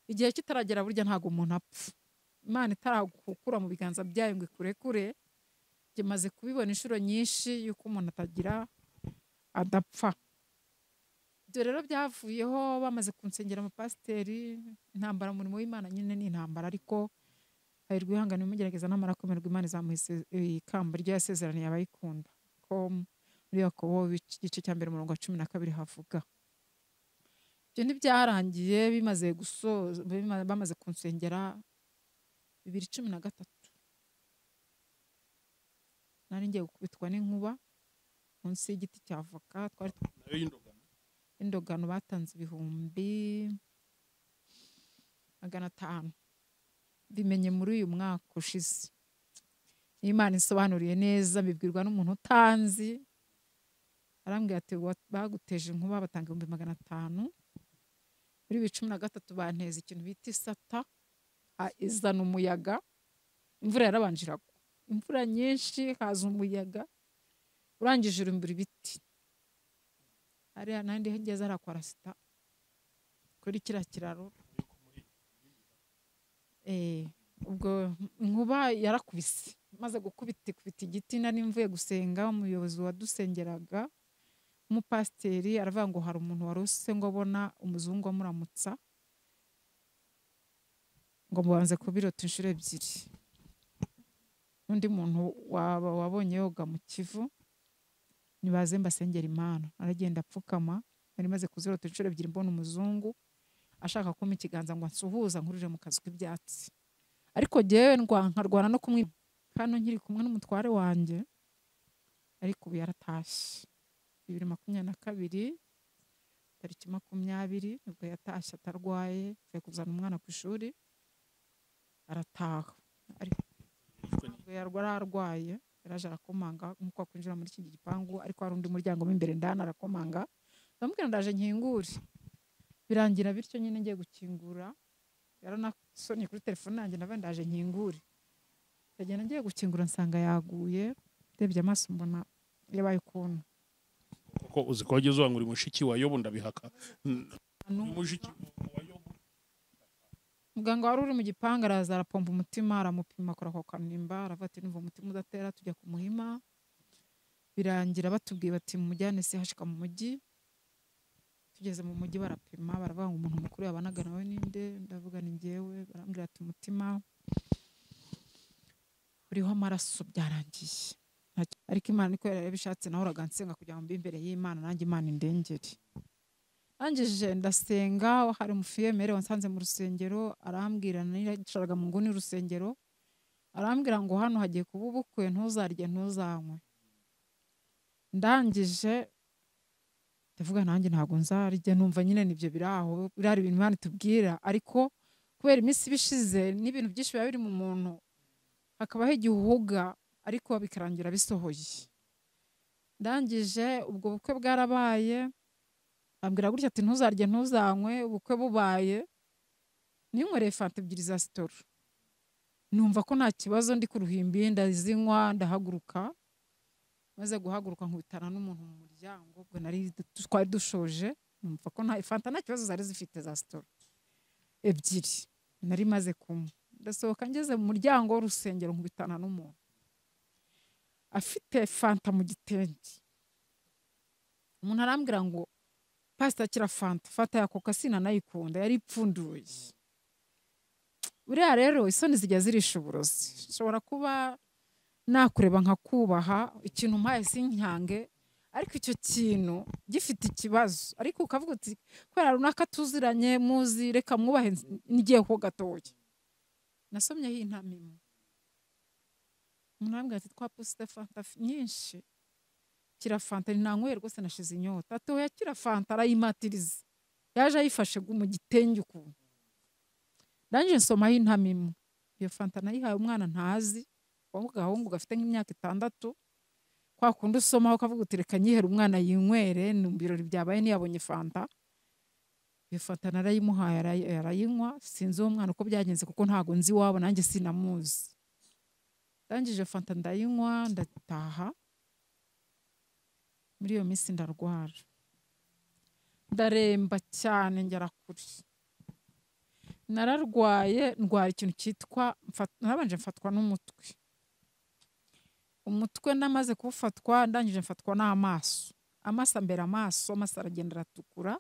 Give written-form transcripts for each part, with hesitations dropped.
Igihe kitaragera burya ntago umuntu apfa. Imana itaragukura mu biganza byayo ngo ikurekure. Maze kubibona inshuro nyinshi yuko umuntu atagira adapfa. Ibyo rero byavuyeho bamaze kunsengera amapasiteri, intambara umurimo w'Imana nyine ni intambara, ariko hahirwa ihangane umugerageza namara kwemerwa Imana izamuha ikamba ryo yasezeraniye abayikunda. Ko muri Yakobo igice cya mbere umurongo wa 12 havuga. Ibyo ntibyarangiye bimaze gusoza, bamaze kunsengera 2013. Nari ngiye gukubitwa n'inkuba munsi y'igiti cya avoka, twari indogano batanze 500,000. Bimenye muri uyu mwaka ushize. Imana isobanuriye neza, bibwirwa n'umuntu utanzi. Arambwira ati baguteje inkuba batanga 500,000. Muri 2013 banteza ikintu bita isata, izana umuyaga, imvura yarabanje iragwa. Imvura nyinshi haza umuyaga urangije urumbura ibiti. Hariya nandi ngeze arakora sita kuri kiriya kiraro. Ubwo inkuba yarakubise, maze gukubita ikubita igiti. Nari mvuye gusenga, umuyobozi wadusengeraga umupasiteri aravuga ngo hari umuntu warose ngo abona umuzungu amuramutsa, ngo mubanze kubirota inshuro ebyiri. Undi muntu wabonye yoga mu Kivu, nibaze mbasengera Imana. Aragenda apfukama, nari maze kuzirota inshuro ebyiri mbona umuzungu ashaka kumpa ikiganza ngo ansuhuza nkurire mu kazu k'ibyatsi. Ariko jyewe nkarwana no kumwe hano nkiri kumwe n'umutware wanjye, ariko ubu yaratashye. 2022 tariki 20 nibwo yatashye atarwaye, avuye kuzana umwana ku ishuri arataha. Ariko yararwaye, yaraje arakomanga nkuko akwinjira muri iki gipangu, ariko hari undi muryango mo imbere ndana arakomanga, ndamubwira ndaje nkingure. Birangira bityo nyine ngiye gukingura, yaranasonye kuri telefone yanjye, ndavuga ndaje nkingure. Ndagenda ngiye gukingura nsanga yaguye, ndebye amaso mbona yabaye ukuntu. Kuko uzi ko wageze ngo uri mushiki wa Yobu, ndabihaka. Mushiki wa Yobu. Muganga wari uri mu gipangu araza arapompa umutima, aramupima akora ako kanimba, aravuga ati numva umutima udatera, tujya ku Muhima. Birangira batubwiye bati mujyane CHK mu mujyi. Tugeze mu mujyi barapima, baravuga ngo umuntu mukuru yabanaga nawe ninde, ndavuga ni njyewe. Barambwira ati umutima uriho amaraso byarangiye. Ariko Imana niko yarabishatse, nahoraga nsenga kugira ngo mbe imbere y'Imana nanjye Imana indengere. Ndangije ndasenga, hari umufiyemere wansanze mu rusengero, arambwira, niracaraga mu nguni y'urusengero, arambwira ngo hano hagiye kuba ubukwe, ntuzarye ntuzanywe. Ndangije ndavuga nanjye ntago nzarya, numva nyine nibyo biraho, birari ibintu Imana itubwira, ariko kubera iminsi bishize n'ibintu byinshi biba biri mu muntu, hakabaho igihuga ariko bikarangira bisohoye. Ndangije ubwo bukwe bwarabaye, ambwira gutya ati ntuzarye ntuzanywe, ubukwe bubaye ninywereye fanta ebyiri za Sitoro. Numva ko nta kibazo, ndi ku ruhimbi ndazinywa, ndahaguruka. Maze guhaguruka nkubitana n'umuntu mu muryango, ubwo nari twari dushoje, numva ko nta fanta nta kibazo zari zifite za Sitoro ebyiri nari maze kunywa. Ndasohoka ngeze mu muryango w'urusengero nkubitana n'umuntu afite fanta mu gitenge. Umuntu arambwira ngo pastor akira fanta, fanta ya Coca sinanayikunda, yari ipfunduye. Buriya rero isoni zijya zirisha uburozi. Nshobora kuba nakureba nkakubaha, ikintu mpaye sinkange, ariko icyo kintu gifite ikibazo, ariko ukavuga uti kubera runaka tuziranye muzi, reka mwubahe ngiye ko gatoya. Nasomyeho intama imwe. Umuntu arambwira ati twapusite fanta nyinshi, kira fanta nanyweye rwose nashize inyota. Ati oya kira fanta, arayimatiriza. Yaje ayifashe mu gitenge ukuntu. Ndangije nsomaho intama imwe. Iyo fanta nayihaye umwana ntazi, wa gahungu gafite nk'imyaka 6, kwa kundi usomaho ukavuga uti reka nyihere umwana yinywere, ni ibirori byabaye ntiyabonye fanta. Iyo fanta narayimuhaye arayinywa, sinzi uwo mwana uko byagenze kuko ntago nzi iwabo nanjye sinamuzi. Ndangije fanta ndayinywa ndataha. Muri iyo minsi ndarwara, ndaremba cyane ngera kure. Nararwaye, ndwara ikintu cyitwa, narabanje mfatwa n'umutwe. Umutwe namaze kuwufatwa, ndangije mfatwa n'amaso. Amaso ambera amaso, amaso aragenda aratukura.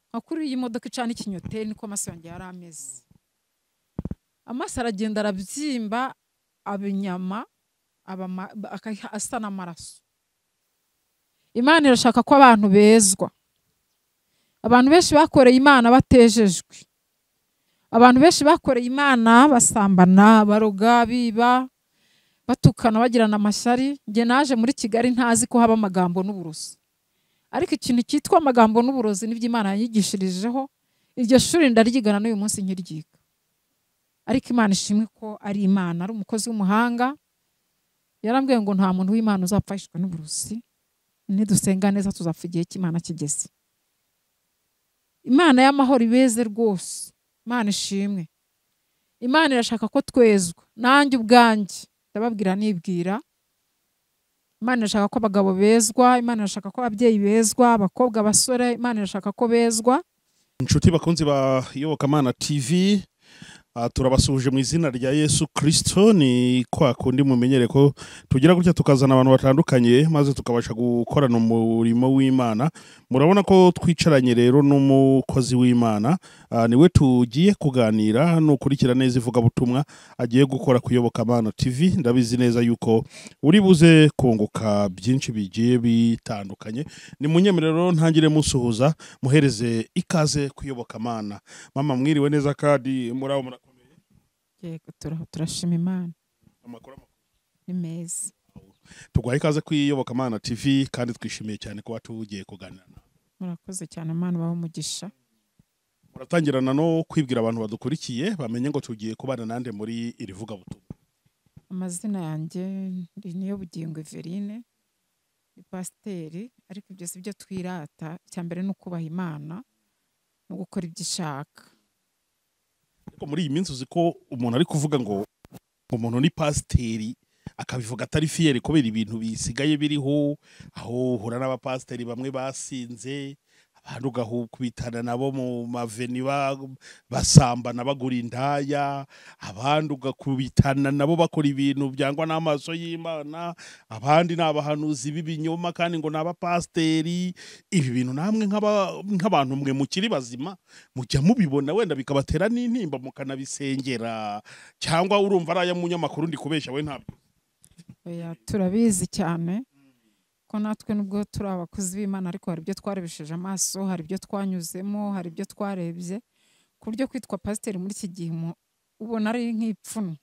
Nka kuri iyi modoka icana ikinyoteri niko amaso yanjye yari ameze. Amaso aragenda arabyimba, aba inyama, asa n'amaraso. Imana irashaka ko abantu bezwa. Abantu benshi bakoreye Imana batejejwe. Abantu benshi bakoreye Imana basambana, baroga, biba, batukana, bagirana amashyari. Njye naje muri Kigali ntazi ko haba amagambo n'uburozi. Ariko ikintu cyitwa amagambo n'uburozi nibyo Imana yanyigishirijeho. Iryo shuri ndaryigana n'uyu munsi nkiryiga. Ariko Imana ishimwe ko ari Imana, ari umukozi w'umuhanga. Yarambwiye ngo nta muntu w'Imana uzapfa yishwe n'uburozi. Nidusenga neza tuzapfa igihe cy'Imana kigeze. Imana y'amahoro ibeze rwose. Imana ishimwe. Imana irashaka ko twezwa. Nanjye ubwanjye ndababwira nibwira. Imana irashaka ko abagabo bezwa, Imana irashaka ko ababyeyi bezwa, abakobwa, abasore, Imana irashaka ko bezwa. Inshuti bakunzi ba Iyobokamana TV, turabasuhuje mu izina rya Yesu Kristo. Ni kwa kundi mumenyere ko tugira gutya tukazana abantu batandukanye maze tukabasha gukorana umurimo w'Imana. Murabona ko twicaranye rero n'umukozi w'Imana, niwe tugiye kuganira nukurikira neza ivugabutumwa agiye gukora ku Iyobokamana TV. Ndabizi neza yuko uri buze kunguka byinshi bigiye bitandukanye. Ni munyemerero ntangire musuhuza, muhereze ikaze ku Iyobokamana. Mama mwiriwe neza kandi muraho murakomeye? Yego, turashima Imana. Amakuru ni meza. Tuguhaye ikaze ku Iyobokamana TV kandi twishimiye cyane kuba tugiye kuganira. Murakoze cyane, Imana ibahe umugisha. Muratangirana no kwibwira abantu badukurikiye bamenye ngo tugiye kubana nande muri iri vugabutumwa. Amazina yanjye ni Niyobugingo Everine, ni pasiteri, ariko ibyo si byo twirata. Icya mbere ni ukubaha Imana no gukora ibyo ishaka. Ariko muri iyi minsi uzi ko umuntu ari kuvuga ngo umuntu ni pasiteri akabivuga atari fier kubera ibintu bisigaye biriho, aho uhura n'abapasiteri bamwe basinze, abantu ugahukubitana nabo mu maveni basambana bagura indaya, abandi ugakubitana nabo bakora ibintu byangwa n'amaso y'Imana, abandi ni abahanuzi b'ibinyoma kandi ngo ni abapasiteri. Ibi bintu namwe nk'abantu mwe mukiri bazima mujya mubibona wenda bikabatera n'intimba mukanabisengera, cyangwa urumva ari aya munyamakuru ndi kubeshya we ntabyo? Oya, turabizi cyane ko natwe nubwo turi abakozi b'Imana ariko hari ibyo twarebesheje amaso, hari ibyo twanyuzemo, hari ibyo twarebye, ku buryo kwitwa pasiteri muri iki gihe ubona ari nk'ipfunwe.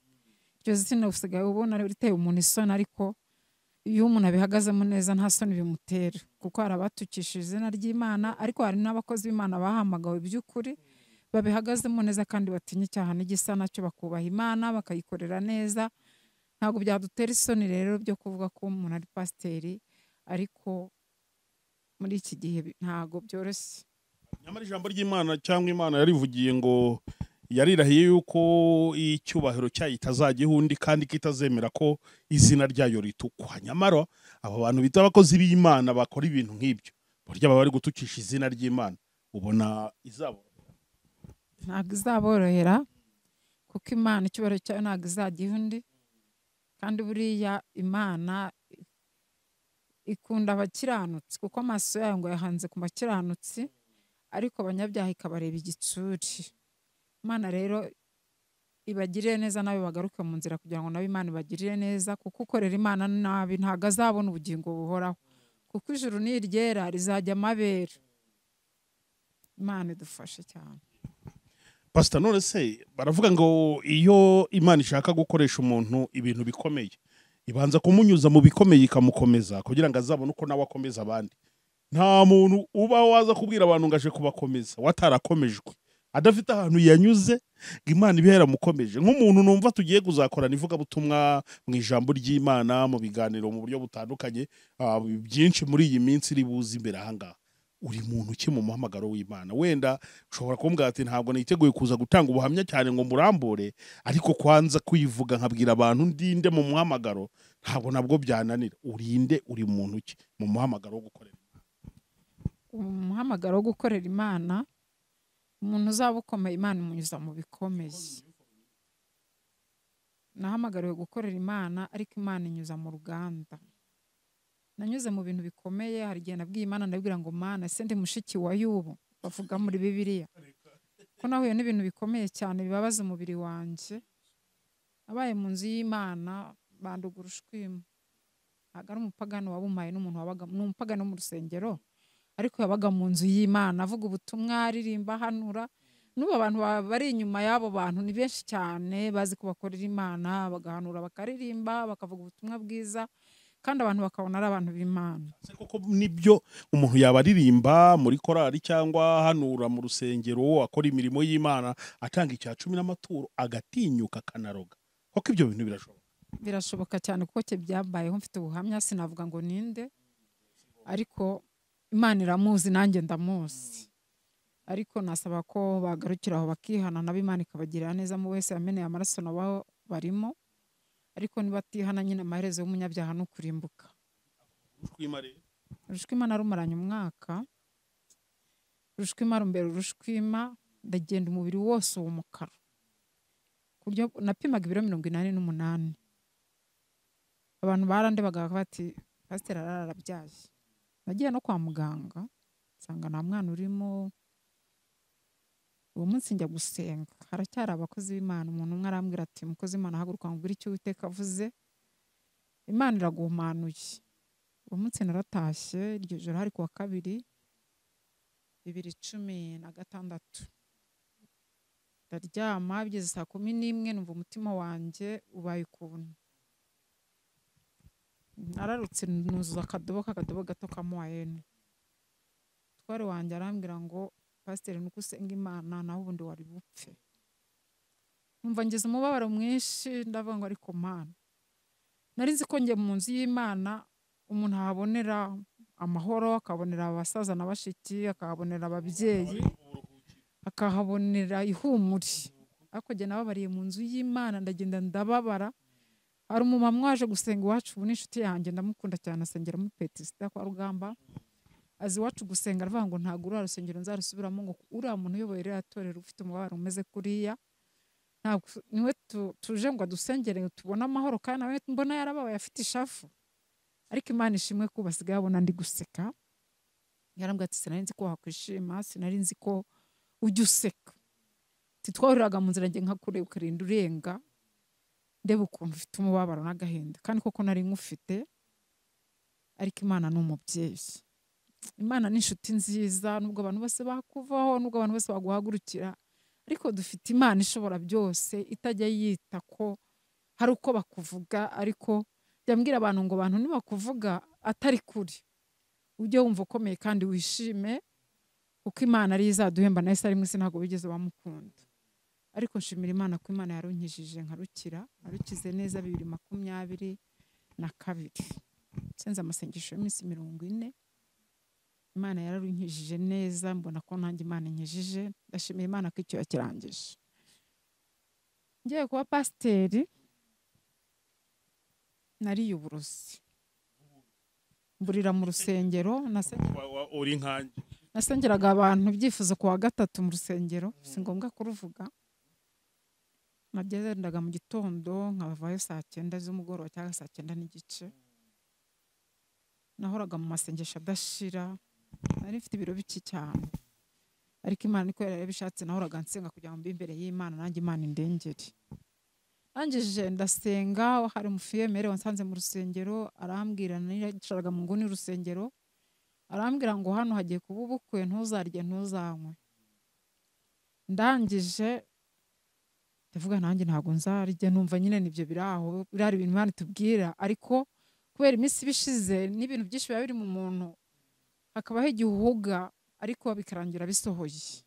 Iryo zina usigaye ubona riteye umuntu isoni, ariko iyo umuntu abihagazemo neza nta soni bimutera, kuko hari abatukishije izina ry'Imana, ariko hari n'abakozi b'Imana bahamagawe by'ukuri babihagazemo neza kandi batinya icyaha n'igisa nacyo, bakubaha Imana bakayikorera neza. Ntabwo byadutera isoni rero byo kuvuga ko umuntu ari pasiteri, ariko muri iki gihe ntabwo byoroshye. Nyamara ijambo ry'Imana cyangwa Imana yarivugiye ngo yarirahiye yuko icyubahiro cyayo itazajya undi kandi kitazemera ko izina ryayo ritukwa. Nyamara abo bantu bita abakozi b'Imana bakora ibintu nk'ibyo, burya baba bari gutukisha izina ry'Imana, ubona izabo ntabwo izaborohera, kuko Imana icyubahiro cyayo ntabwo izajya undi. Kandi buriya Imana ikunda abakiranutsi, kuko amaso yayo ngo yahanze ku bakiranutsi, ariko abanyabyaha ikabareba igitsuri. Imana rero ibagirire neza nabi bagaruke mu nzira, kugira ngo nabi Imana ibagirire neza, kuko ukorera Imana nabi ntabwo azabona ubugingo buhoraho, kuko ijuru ni iryera rizajya amabere. Imana idufashe cyane. Pastor, none se baravuga ngo iyo Imana ishaka gukoresha umuntu ibintu bikomeye, ibanza kumunyuza mu bikomeye ikamukomeza kugira ngo azabone uko nawe akomeza abandi. Nta muntu uba waza kubwira abantu ngo aje kubakomeza watarakomejwe, adafite ahantu yanyuze ngo Imana ibe yaramukomeje. Nk'umuntu numva tugiye kuzakorana ivugabutumwa mu ijambo ry'Imana, mu biganiro mu buryo butandukanye, byinshi muri iyi minsi iri buze imbere aha ngaha, uri muntu ki mu muhamagaro w'Imana? Wenda ushobora kumbwira ati ntabwo niteguye kuza gutanga ubuhamya cyane ngo murambure, ariko kwanza kuyivuga nkabwira abantu ndinde mu muhamagaro ntabwo nabwo byananira. Urinde uri muntu ki mu muhamagaro wo gukorera Imana? Umuhamagaro wo gukorera Imana Umuntu uzaba ukomeye Imana imunyuza mu bikomeye. Nahamagariwe gukorera Imana ariko Imana inyuza mu ruganda. Nanyuze mu bintu bikomeye, hari igihe nabwiye Imana ndabwira ngo Mana ese ndi mushiki wa Yubu bavuga muri Bibiliya, ko nahuye n'ibintu bikomeye cyane bibabaza umubiri wanjye. Nabaye mu nzu y'Imana banduga urushwima. Ntabwo ari umupagani wabumaye n'umuntu wabaga, ni umupagani wo mu rusengero ariko yabaga mu nzu y'Imana avuga ubutumwa, aririmba, ahanura. N'ubu abantu bari inyuma y'abo bantu ni benshi cyane bazi ko bakorera Imana, bagahanura, bakaririmba, bakavuga ubutumwa bwiza, kandi abantu bakabona ari abantu b'Imana. Se koko nibyo umuntu yaba aririmba muri korali cyangwa ahanura mu rusengero, akora imirimo y'Imana, atanga icya 10 n'amaturo, agatinyuka akanaroga? Koko ibyo bintu birashoboka? Birashoboka cyane kuko cye byambayeho, mfite ubuhamya, sinavuga ngo ninde, ariko Imana iramuzi nanjye ndamuzi. Ariko nasaba ko bagarukira aho bakihana, nabo Imana ikabagirira neza, mu wese yameneye amaraso nabo barimo. Ariko nibatihana nyine amaherezo y'umunyabyaha no kurimbuka. Urushwima narumaranye umwaka. Urushwima rumbera urushwima, ndagenda umubiri wose uwo mukara. Kuryo napimaga ibiro 88. Abantu barandebaga bati pasiteri ararabyaye. Nagiye no kwa muganga nsanga nta mwana urimo. Uwo munsi njya gusenga, haracyari abakozi b'Imana. Umuntu umwe arambwira ati mukozi w'Imana haguruka ngubwire icyo Uwiteka avuze, Imana iraguhumanuye. Uwo munsi naratashye, iryo joro hari kuwa kabiri 2016. Ndaryama bigeze saa 11 numva umutima wanjye ubaye ukuntu. Nararutse nuzuza akadobo k'akadobo gato ka moyenne. Twari wanjye arambwira ngo pasiteri nuko usenga Imana naho ubundi wari bupfe. Numva ngeze umubabaro mwinshi, ndavuga ngo ariko Mana, nari nzi ko njye mu nzu y'Imana umuntu ahabonera amahoro, akabonera abasaza na bashiki, akahabonera ababyeyi, akahabonera ihumure. Ariko njye nababariye mu nzu y'Imana, ndagenda ndababara. Hari umumama waje gusenga iwacu, ubu ni inshuti yanjye ndamukunda cyane, asengera muri Petisita kwa Rugamba. Azi iwacu gusenga aravuga ngo ntabwo uriya rusengero nzarusubiramo, ngo uriya muntu uyoboye ririya torero ufite umubabaro umeze kuriya, ntabwo niwe tuje ngo adusengere tubone amahoro, kandi nawe mbona yarababaye afite ishafu. Ariko Imana ishimwe ko basigaye babona ndi guseka. Yarambwira ati sinari nzi ko wakwishima, sinari nzi ko ujya useka. Ati twahuriraga mu nzira njye nkakureba ukarinda urenga, ndeba ukuntu ufite umubabaro n'agahinda, kandi koko nari nkufite. Ariko Imana ni umubyeyi, Imana ni inshuti nziza, nubwo abantu bose bakuvaho, nubwo abantu bose baguhagurukira, ariko dufite Imana ishobora byose, itajya yita ko hari uko bakuvuga. Ariko jya mbwira abantu ngo abantu nibakuvuga atari kuri, ujye wumva ukomeye kandi wishime, kuko Imana ari izaduhemba. Na Yesu ari mu isi ntabwo bigeze bamukunda. Ariko nshimira Imana ko Imana yarunkijije nkarukira, narukize neza 2022. Nsenze amasengesho y'iminsi 40, Imana yararunkijije neza, mbona ko nanjye Imana inkijije. Ndashimira Imana ko icyo yakirangije. Ngiye kuba pasiteri nariye uburozi, mburira mu rusengero. Nasengeraga abantu ibyifuzo kuwa gatatu mu rusengero, si ngombwa kuruvuga. Nagendaga mu gitondo nkavayo saa 9 z'umugoroba cyangwa saa 9:30. Nahoraga mu masengesho adashira, nari mfite ibiro bike cyane, ariko Imana niko yari yabishatse. Nahoraga nsenga kugira ngo mbe imbere y'Imana, nanjye Imana indengere. Ndangije ndasenga, hari umufiyemere wansanze mu rusengero arambwira, nicaraga mu nguni y'urusengero, arambwira ngo hano hagiye kuba ubukwe, ntuzarye ntuzanywe. Ndangije ndavuga nanjye ntabwo nzarya, numva nyine nibyo biraho, birari ibintu Imana itubwira. Ariko kubera iminsi bishize n'ibintu byinshi biba biri mu muntu, hakabaho igihuga, ariko bikarangira bisohoye.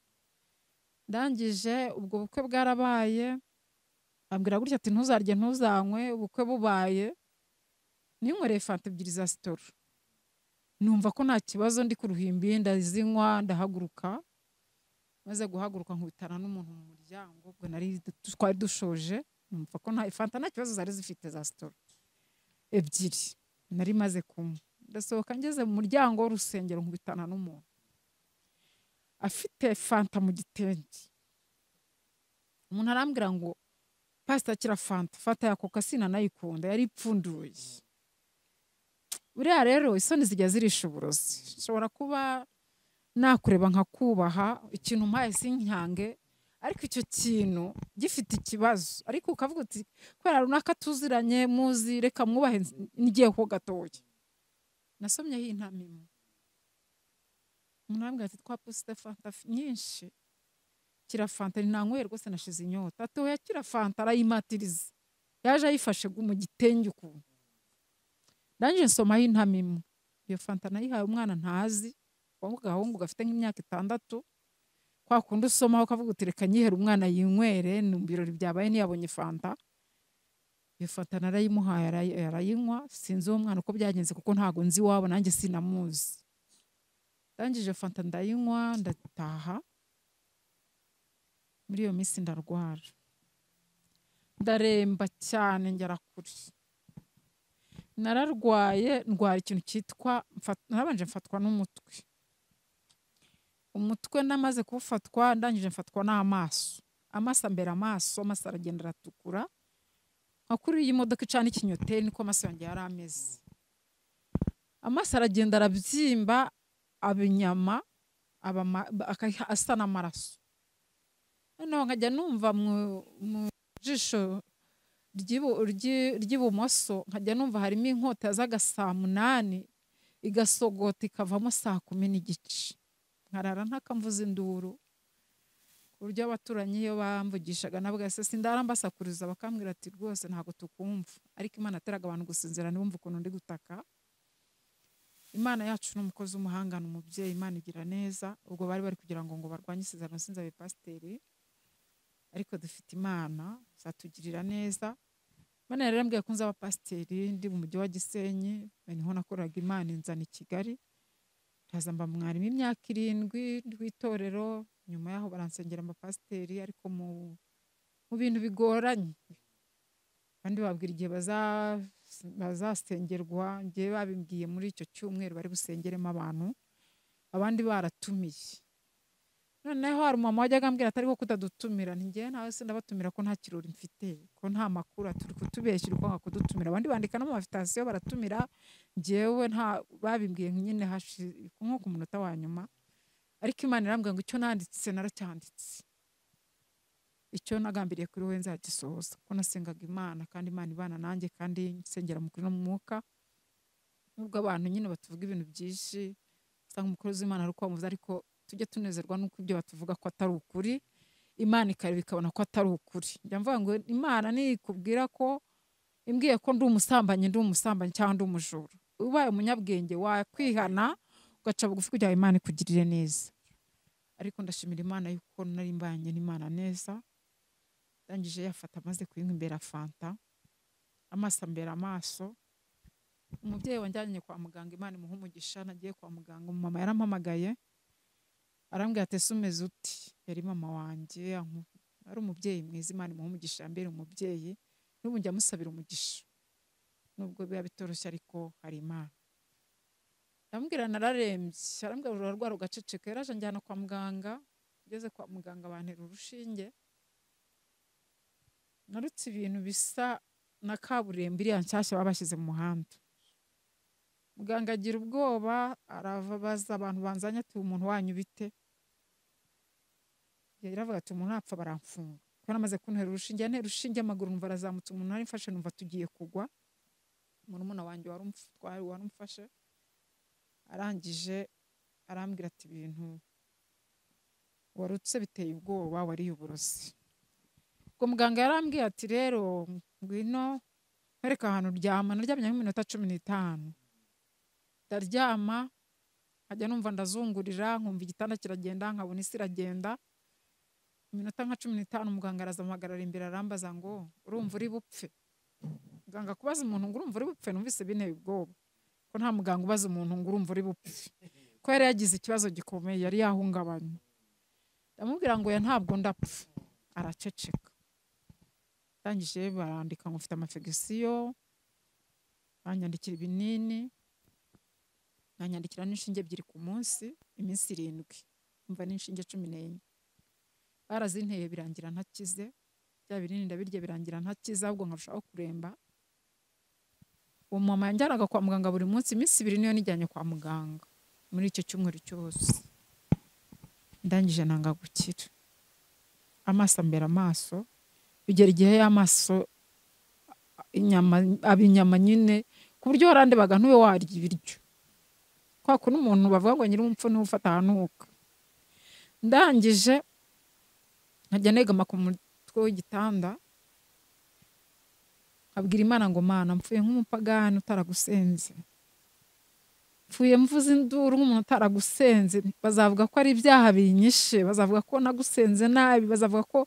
Ndangije ubwo bukwe bwarabaye, ambwira gutya ati ntuzarye ntuzanywe. Ubukwe bubaye, ninywereye fanta 2 za Sitoro, numva ko nta kibazo, ndi ku ruhimbi ndazinywa, ndahaguruka. Maze guhaguruka nkubitana n'umuntu mu muryango, ubwo nari twari dushoje, numva ko nta fanta nta kibazo zari zifite za Sitoro 2 nari maze kunywa. Ndasohoka ngeze mu muryango w'urusengero nkubitana n'umuntu, Afite fanta mu gitenge. Umuntu arambwira ngo pastor akira fanta, fanta ya coca sinanayikunda, yari ipfunduye. Buriya rero isoni zijya zirisha uburozi. Nshobora kuba nakureba nkakubaha, ikintu mpaye sinkange, ariko icyo kintu gifite ikibazo, ariko ukavuga uti kubera runaka tuziranye muzi, reka mwubahe ngiye ho gatoya. Nasomyeho intama imwe. Umuntu arambwira ati twapusite fanta nyinshi, kira fanta nanyweye rwose nashize inyota. Ati oya kira fanta, arayimatiriza. Yaje ayifashe mu gitenge ukuntu. Ndangije nsomaho intama imwe. Iyo fanta nayihaye umwana ntazi, w'agahungu gafite nk'imyaka 6, kwa kundi usomaho ukavuga uti reka nyihere umwana yinywere, ni mu birori byabaye ntiyabonye fanta. Iyo fanta narayimuhaye arayinywa, sinzi uwo mwana uko byagenze kuko ntago nzi iwabo nanjye sinamuzi. Ndangije fanta ndayinywa ndataha. Muri iyo minsi ndarwara, ndaremba cyane ngera kure. Nararwaye ndwara ikintu cyitwa narabanje mfatwa n'umutwe. Umutwe namaze kuwufatwa ndangije mfatwa n'amaso. Amaso ambera amaso, amaso aragenda aratukura. Nka kuri iyi modoka icana ikinyoteri niko amaso yanjye yari ameze. Amaso aragenda arabyimba, aba inyama, asa n'amaraso. Noneho nkajya numva mu jisho ry'ibumoso, nkajya numva harimo inkota yazaga saa 8 igasogota ikavamo saa 10:15. Nkarara ntakamvuza induru, ku buryo abaturanyi iyo bamvugishaga nabwo se sindara mbasakuriza, bakambwira ati rwose ntago tukumva. Ariko Imana ateraga abantu gusinzira ntibumve ukuntu ndi gutaka. Imana yacu ni umukozi w'umuhanga, ni umubyeyi, Imana igira neza. Ubwo bari bari kugira ngo barwanye isezerano sinzabe pasiteri, ariko dufite Imana izatugirira neza. Imana yari yarambwiye ko nzaba pasiteri ndi mu mujyi wa Gisenyi, niho nakoraga Imana inzana i Kigali. Ndaza mba mwarimu imyaka 7 w'itorero, nyuma yaho baransengera mba pasiteri, ariko mu bintu bigoranye. Abandi babwira igihe bazasengerwa, njye babimbwiye muri icyo cyumweru bari busengeremo abantu, abandi baratumiye. Noneho hari umumama wajyaga ambwira ati ariko kutadutumira, nti njye nawe se ndabatumira ko nta kirori mfite, ko nta makuru, turi kutubeshyira uko kudutumira. Abandi bandika no mu invitation baratumira, njyewe nta babimbwiye nyine nko ku munota wa nyuma. Ariko Imana irambwira ngo icyo nanditse naracyanditse, icyo nagambiriye kuri wowe nzagisohoza. Ko nasengaga Imana kandi Imana ibana nanjye, kandi nsengera mu kuri no mu mwuka. Nubwo abantu nyine batuvuga ibintu byinshi, usanga umukozi w'Imana ari uko bamuvuze, ariko tujye tunezerwa nuko ibyo batuvuga ko atari ukuri, Imana ikareba ikabona ko atari ukuri. Njya mvuga ngo Imana nikubwira ko imbwiye ko ndi umusambanyi, ndi umusambanyi cyangwa ndi umujura, ubaye umunyabwenge wakwihana ugaca bugufi kugira ngo Imana ikugirire neza. Ariko ndashimira Imana yuko nari mbanye n'Imana neza. Ndangije yafata amaze kuyinywa imbere fanta, amaso ambera amaso. Umubyeyi wanjyanye kwa muganga, Imana imuha umugisha, nagiye kwa muganga umumama yarampamagaye arambwira ati ese umeze uti? Yari mama wanjye, ari umubyeyi mwiza, Imana imuha umugisha, yambere umubyeyi, n'ubu njya musabira umugisha nubwo biba bitoroshye, ariko hari Imana. Ndamubwira nararembye, arambwira urarwara ugaceceka. Yaraje anjyana kwa muganga, ngeze kwa muganga bantera urushinge, narutse ibintu bisa na kaburimbo iriya nshyashya babashyize mu muhanda. Muganga agira ubwoba, arabaza abantu banzanye ati umuntu wanyu bite? Yaravuga ati umuntu apfa baramfunga. Kuko namaze kuntera urushinge, antera urushinge amaguru numva arazamutse, umuntu nari mfashe numva tugiye kugwa. Murumuna wanjye warumfashe, arangije arambwira ati ibintu warutse biteye ubwoba, wariye uburozi. Ubwo muganga yarambwiye ati rero ngwino nkwereke ahantu uryama. Naryamye nk'iminota 15. Ndaryama nkajya numva ndazungurira, nkumva igitanda kiragenda, nkabona isi iragenda. Iminota nka 15 muganga araza ampagarara imbere arambaza ngo urumva uri bupfe? Muganga kubaza umuntu ngo urumva uri bupfe, numvise binteye ubwoba, ko nta muganga ubaza umuntu ngo urumva uri bupfe, ko yari yagize ikibazo gikomeye, yari yahungabanye. Ndamubwira ngo ya ntabwo ndapfa. Araceceka. Ndangije barandika ngo mfite amafegisiyo, banyandikira ibinini, banyandikira n'inshinge 2 ku munsi, iminsi 7. Umva n'inshinge 14 barazinteye birangira ntakize, bya binini ndabirya birangira ntakize, ahubwo nkarushaho kuremba. Uwo mama yanjyanaga kwa muganga buri munsi, iminsi 2 niyo nijyanye kwa muganga muri icyo cyumweru cyose. Ndangije nanga gukira, amaso ambera amaso, bigera igihe y'amaso inyama aba inyama nyine, ku buryo warandebaga ntube warya ibiryo. Kwa kuntu umuntu bavuga ngo nyiri umupfu niwe ufata ahanuka. Ndangije nkajya negama ku mutwe w'igitanda, nkabwira Imana ngo Mana mpfuye nk'umupagani utaragusenze, mpfuye mvuze induru nk'umuntu utaragusenze, bazavuga ko ari ibyaha binyishe, bazavuga ko nagusenze nabi, bazavuga ko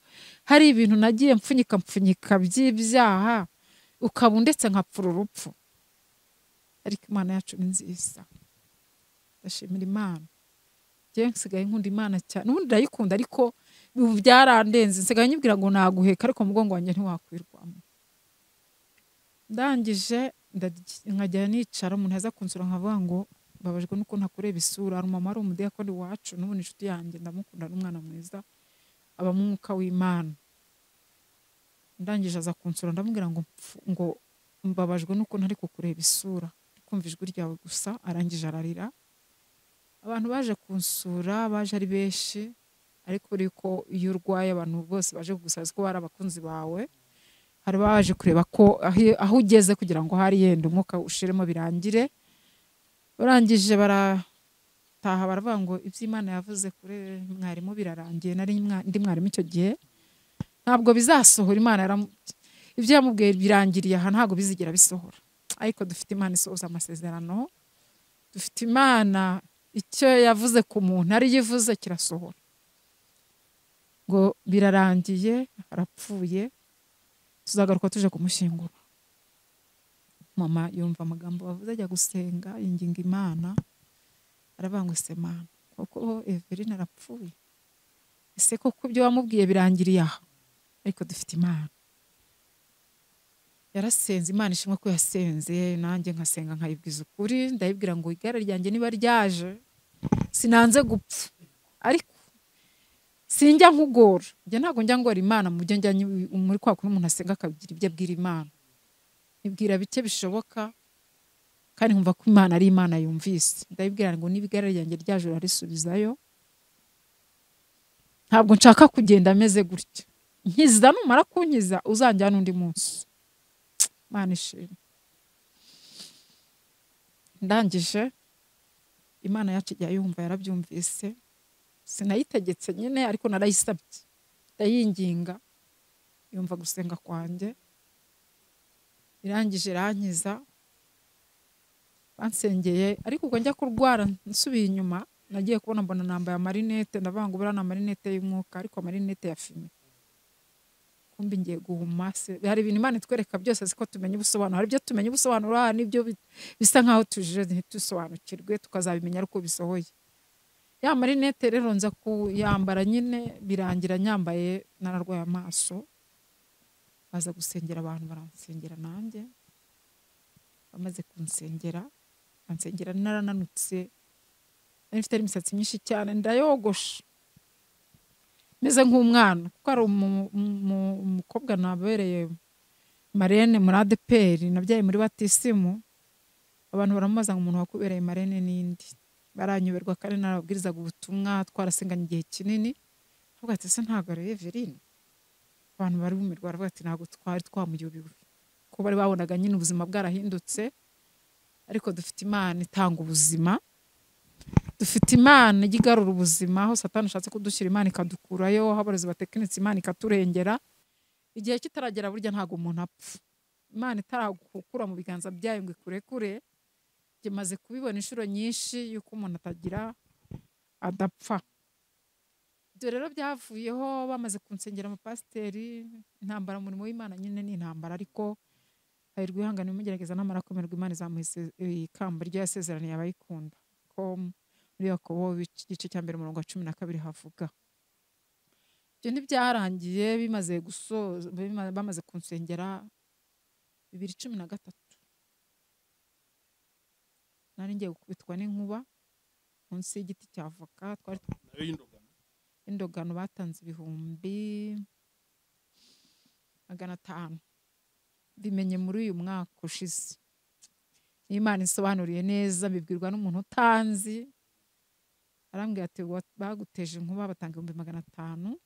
hari ibintu nagiye mpfunyika by'ibyaha, ukaba undetse nkapfura urupfu. Ariko Imana yacu ni nziza, ndashimira Imana. Njye nsigaye nkunda Imana cyane, n'ubundi ndayikunda ariko ubu byarandenze, nsigaye nyibwira ngo naguheka ariko umugongo wanjye ntiwakwirwamo. Ndangije nkajya nicara, umuntu aza kunsura nkavuga ngo mbabajwe nuko ntakureba isura. Hari umumama wari umudiyakoni wacu, n'ubu ni inshuti yanjye, ndamukunda, n'umwana mwiza, aba mu mwuka w'Imana. Ndangije aza kunsura ndamubwira ngo mbabajwe nuko ntari kukureba isura, kumva ijwi ryawe gusa. Arangije ararira. Abantu baje kunsura baje ari benshi, ariko uriko iyo urwaye abantu bose baje kugusaza ko bari abakunzi bawe, hari baje kureba ko aho ugeze kugira ngo hari yenda umwuka ushiremo birangire. Barangije barataha baravuga ngo iby'Imana yavuze kuri mwarimu birarangiye. Nari ndi mwarimu icyo gihe, ntabwo bizasohora. Imana ibyo yamubwiye birangiriye aha, ntabwo bizigera bisohora. Ariko dufite Imana isohoza amasezerano, dufite Imana icyo yavuze ku muntu ari yivuze kirasohora. Ngo birarangiye, arapfuye, tuzagaruka tuje kumushyingura. Mama yumva amagambo bavuze ajya gusenga, yinginga Imana, aravuga ngo ese Mana koko Everine arapfuye, ese koko ibyo wamubwiye birangiriye aha? Ariko dufite Imana. Yarasenze, Imana ishimwe ko yasenze, nanjye nkasenga nkayibwiza ukuri, ndayibwira ngo igare ryanjye niba ryaje sinanze gupfa, ariko sinjya nkugora. Njye ntabwo njya ngora Imana mu byo njya muri kwa kuntu umuntu asenga akagira ibyo abwira Imana. Nibwira bike bishoboka kandi nkumva ko Imana ari Imana yumvise. Ndayibwira ngo niba igare ryanjye ryaje urarisubizayo, ntabwo nshaka kugenda ameze gutya, nkiza numara kunkiza uzanjyana undi munsi. Imana ishimwe. Ndangije Imana yacu ijya yumva, yarabyumvise. Sinayitegetse nyine ariko narayisabye, ndayinginga, yumva gusenga kwanjye. Irangije irankiza, bansengeye. Ariko ubwo njya kurwara nsubiye inyuma, nagiye kubona mbona nambaye amarinete, ndavuga ngo buriya ni amarinete y'umwuka ariko amarinete ya fime. Kumbi ngiye guhuma se. Hari ibintu Imana itwereka byose siko tumenya ubusobanuro, hari ibyo tumenya ubusobanuro, hari n'ibyo bisa nkaho tujije ntitusobanukirwe, tukazabimenya ariko bisohoye. Ya marinete rero nza kuyambara nyine, birangira nyambaye nararwaye amaso. Baza gusengera abantu, baransengera nanjye. Bamaze kunsengera, bansengera narananutse, nari mfite imisatsi myinshi cyane, ndayogosha meze nk'umwana, kuko ari umukobwa nabereye marene muri ADPR, nabyaye muri batisimu. Abantu baramubaza ngo umuntu wakubereye marene nindi, baranyoberwa kandi narababwirizaga ubutumwa, twarasenganye igihe kinini. Avuga ati ese ntabwo ari Everine? Abantu bari bumirwa, baravuga ati ntabwo twari twamuyobewe, ko bari babonaga nyine ubuzima bwarahindutse. Ariko dufite Imana itanga ubuzima, dufite Imana ijya igarura ubuzima. Aho Satani ashatse kudushyira Imana ikadukurayo, aho abarozi batekinitse Imana ikaturengera. Igihe kitaragera burya ntabwo umuntu apfa. Imana itaragukura mu biganza byayo ngo ikurekure. Maze kubibona inshuro nyinshi yuko umuntu atagira adapfa. Ibyo rero byavuyeho bamaze kunsengera amapasiteri. Intambara umurimo w'Imana nyine ni intambara, ariko hahirwa ihangana imugerageza namara kwemerwa Imana izamuha ikamba ryo yasezeraniye abayikunda. Ko muri Yakobo igice cya 1 umurongo wa 12 havuga. Ibyo ntibyarangiye, bimaze gusoza, bamaze kunsengera 2013 nari ngiye gukubitwa n'inkuba munsi y'igiti cya avoka. Twari Indogano batanze 500,000. Bimenye muri uyu mwaka ushize. Imana isobanuriye neza, bibwirwa n'umuntu utanzi. Arambwira ati baguteje inkuba batanga 500,000.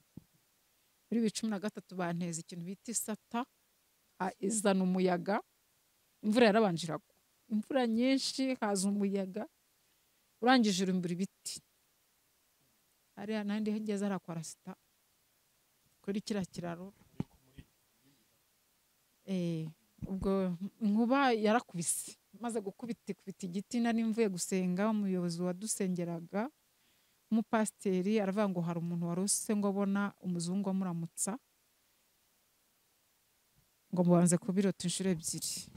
Muri 2013 banteza ikintu bita isata, izana umuyaga, imvura yarabanje iragwa, imvura nyinshi haza umuyaga urangije urumbura ibiti. Hariya nandi ngeze hariya kwa Rasita kuri kiriya kiraro, ubwo inkuba yarakubise, maze gukubita ikubita igiti. Nari mvuye gusenga, umuyobozi wadusengeraga umupasiteri aravuga ngo hari umuntu warose ngo abona umuzungu amuramutsa, ngo mubanze kubirota inshuro 2.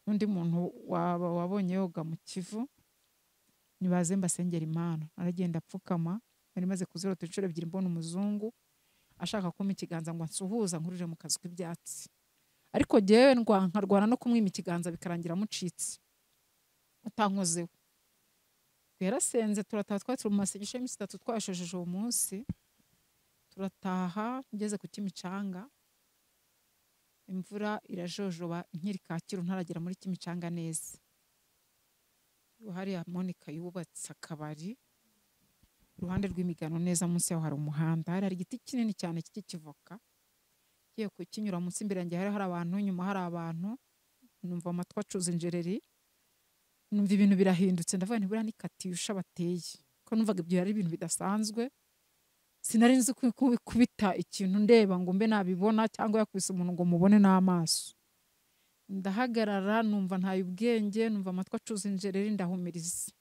Undi muntu wabonye yoga mu Kivu, nibaze mbasengera Imana. Aragenda apfukama, nari maze kuzirota inshuro 2 mbona umuzungu ashaka kumpa ikiganza ngo ansuhuza nkurije mu kazu k'ibyatsi. Ariko jyewe nkarwana no kumwima ikiganza bikarangira mucitse atankozeho. Yarasenze turataha, twari turi mu masengesho y'iminsi 3 twashojeje uwo munsi, turataha ngeze ku Kimicanga, imvura irajojoba nkiri Kacyiru ntaragera muri Kimicanga neza. Hariya Monica yubatse akabari iruhande rw'imigano neza, munsi yaho hari umuhanda, hari igiti kinini cyane cy'ikivoka. Ngiye kukinyura munsi, imbere yanjye hari abantu, inyuma hari abantu, numva amatwi acuza injereri, numva ibintu birahindutse, ndavuga nti buriya ni Katyusha bateye, ko numvaga ibyo ari ibintu bidasanzwe. Sinari nzi kubita ikintu ndeba ngo mbe nabibona, cyangwa yakubise umuntu ngo mubone n'amaso. Ndahagarara numva ntaye ubwenge, numva amatwi acuza injereri, ndahumiriza.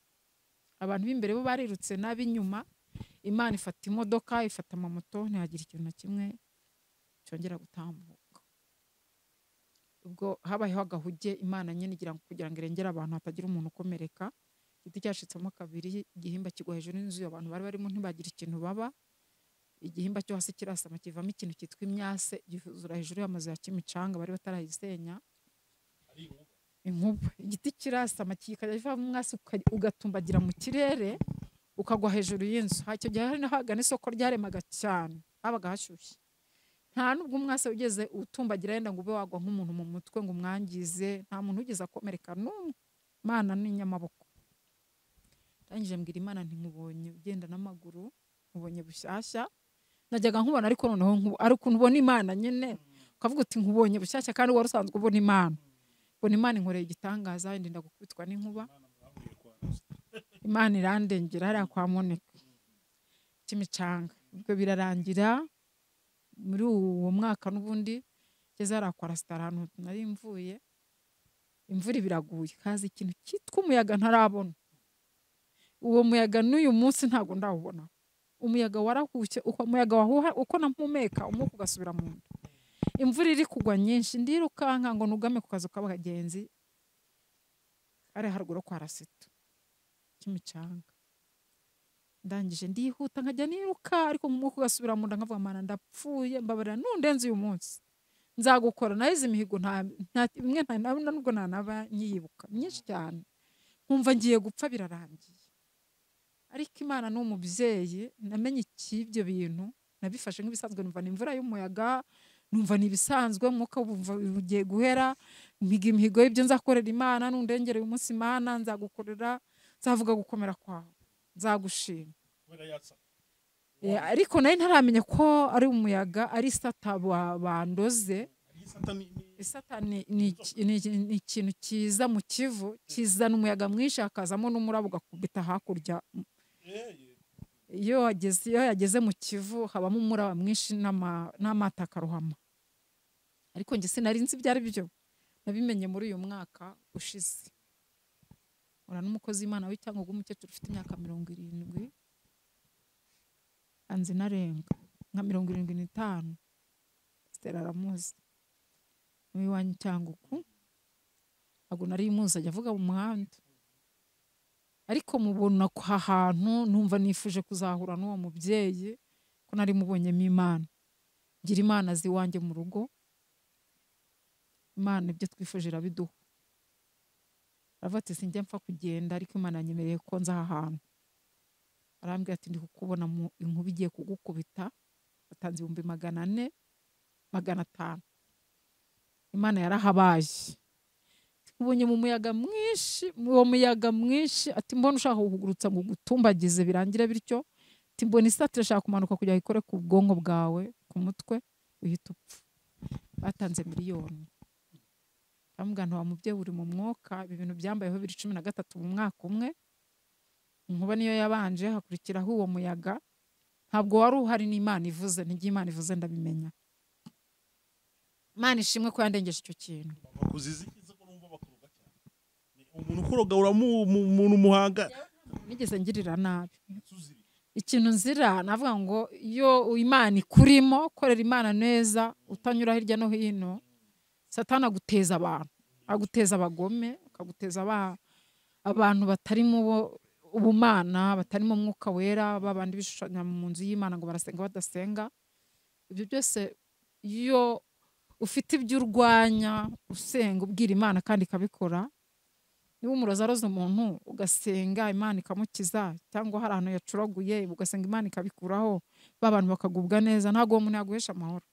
Abantu b'imbere bo barirutse n'ab'inyuma, Imana ifata imodoka, ifata amamoto, ntihagira ikintu na kimwe cyongera gutambuka. Ubwo habayeho agahuge, Imana nyine igira ngo kugira ngo irengere abantu hatagira umuntu ukomereka. Igiti cyacitsemo kabiri, igihimba kigwa hejuru y'inzu, abantu bari barimo ntibagira ikintu baba. Igihimba cyo hasi kirasama kivamo ikintu cyitwa imyase, gihuzura hejuru y'amazu ya Kimicanga bari batarayisenya. Inkuba, igiti kirasama kikajya kivamo umwase ugatumbagira mu kirere ukagwa hejuru y'inzu. Icyo gihe hari n'ahagana isoko ryaremaga cyane, habaga hashyushye. Nta nubwo umwase ugeze utumbagira yenda ngo ube wagwa nk'umuntu mu mutwe ngo umwangize, nta muntu ugeze akomereka n'umwe. Imana ni inyamaboko. Ndangije mbwira Imana nti nkubonye ugenda n'amaguru, nkubonye bushyashya. Najyaga nkubona ariko noneho ari ukuntu ubona Imana nyine ukavuga uti nkubonye bushyashya, kandi wari usanzwe ubona Imana. Mbona Imana inkoreye igitangaza, ndinda gukubitwa n'inkuba. Imana irandengera hariya kwa Monica Kimicanga. Ubwo birarangira muri uwo mwaka n'ubundi ngeze hariya kwa Rasita ahantu nari mvuye, imvura ibiraguye, haza ikintu cyitwa umuyaga ntarabona. Uwo muyaga n'uyu munsi ntabwo ndawubona. Umuyaga warahushye, uko umuyaga wahuha uko nampumeka umwuka ugasubira mu nda. Imvura iri kugwa nyinshi, ndirukanka ngo nugame ku kazu k'abagenzi kari haruguru kwa Rasita Kimicanga. Ndangije ndihuta nkajya niruka, ariko umwuka ugasubira mu nda, nkavuga Mana ndapfuye, mbabarira nundenze uyu munsi nzagukora. Nahize imihigo nta imwe nubwo ntanaba nyiyibuka myinshi cyane, nkumva ngiye gupfa birarangiye. Ariko Imana ni umubyeyi, namenye ikibyo bintu nabifashe nk'ibisanzwe, numva ni imvura y'umuyaga, numva ni ibisanzwe, umwuka ugiye guhera, mpiga imihigo y'ibyo nzakorera Imana, nundengere uyu munsi Imana nzagukorera, nzavuga gukomera kwawe, nzagushima. Ariko nari ntaramenya ko ari umuyaga, ari isata bandoze. Isata ni ikintu kiza mu Kivu, kizana umuyaga mwinshi hakazamo n'umuraba ugakubita hakurya. Iyo yageze mu Kivu habamo umuraba mwinshi n'amata akarohama. Ariko njye sinari nzi ibyo ari byo, nabimenye muri uyu mwaka ushize. Ura n'umukozi w'Imana w'Icyangugu w'umukecuru ufite imyaka 70, anzi narenga nka 75, Stella aramuzi, n'iwanyu Cyangugu. Ntabwo nari muzi, ajya avuga mu muhanda, ariko mubona ko ahantu numva nifuje kuzahura n'uwo mubyeyi, ko nari mubonyemo Imana. Ngira Imana azi iwanjye mu rugo, Imana ibyo twifuje irabiduha. Aravuga ati sinjya mpfa kugenda, ariko Imana yanyemereye ko nza aha hantu. Arambwira ati ndi kukubona mu inkuba igiye kugukubita. Atanze 400,000 500. Imana yarahabaye. Ubonye mu muyaga mwinshi, uwo muyaga mwinshi ati mbona ushaka kugurutsa ngo gutumbagize birangire bityo. Ati mbona isatire ashaka kumanuka kujya ikore ku bwonko bwawe ku mutwe uhita upfa. Batanze miliyoni. Ndamubwira nti wa mubyeyi uri mu mwuka, ibi bintu byambayeho 2013 mu mwaka umwe. Inkuba niyo yabanje, hakurikiraho uwo muyaga. Ntabwo wari uhari n'Imana ivuze, nijye Imana ivuze ndabimenya. Imana ishimwe ko yandengeje icyo kintu. Umuntu ukuroga uramu muhanga. Nigeze ngirira nabi. Ikintu nzira navuga ngo iyo Imana ikurimo, korera Imana neza, utanyura hirya no hino, Satana aguteza abantu, aguteza abagome, akaguteza abantu batari mu ubumana, batari mu mwuka wera, babandi bishushanya mu nzu y'Imana ngo barasenga badasenga. Ibyo byose iyo ufite ibyo urwanya, usenga ubwira Imana kandi ikabikora. Niba umurozi aroza umuntu ugasenga Imana ikamukiza, cyangwa hari ahantu yacuraguye ugasenga Imana ikabikuraho, ba bantu bakagubwa neza, ntabwo uwo muntu yaguhesha amahoro.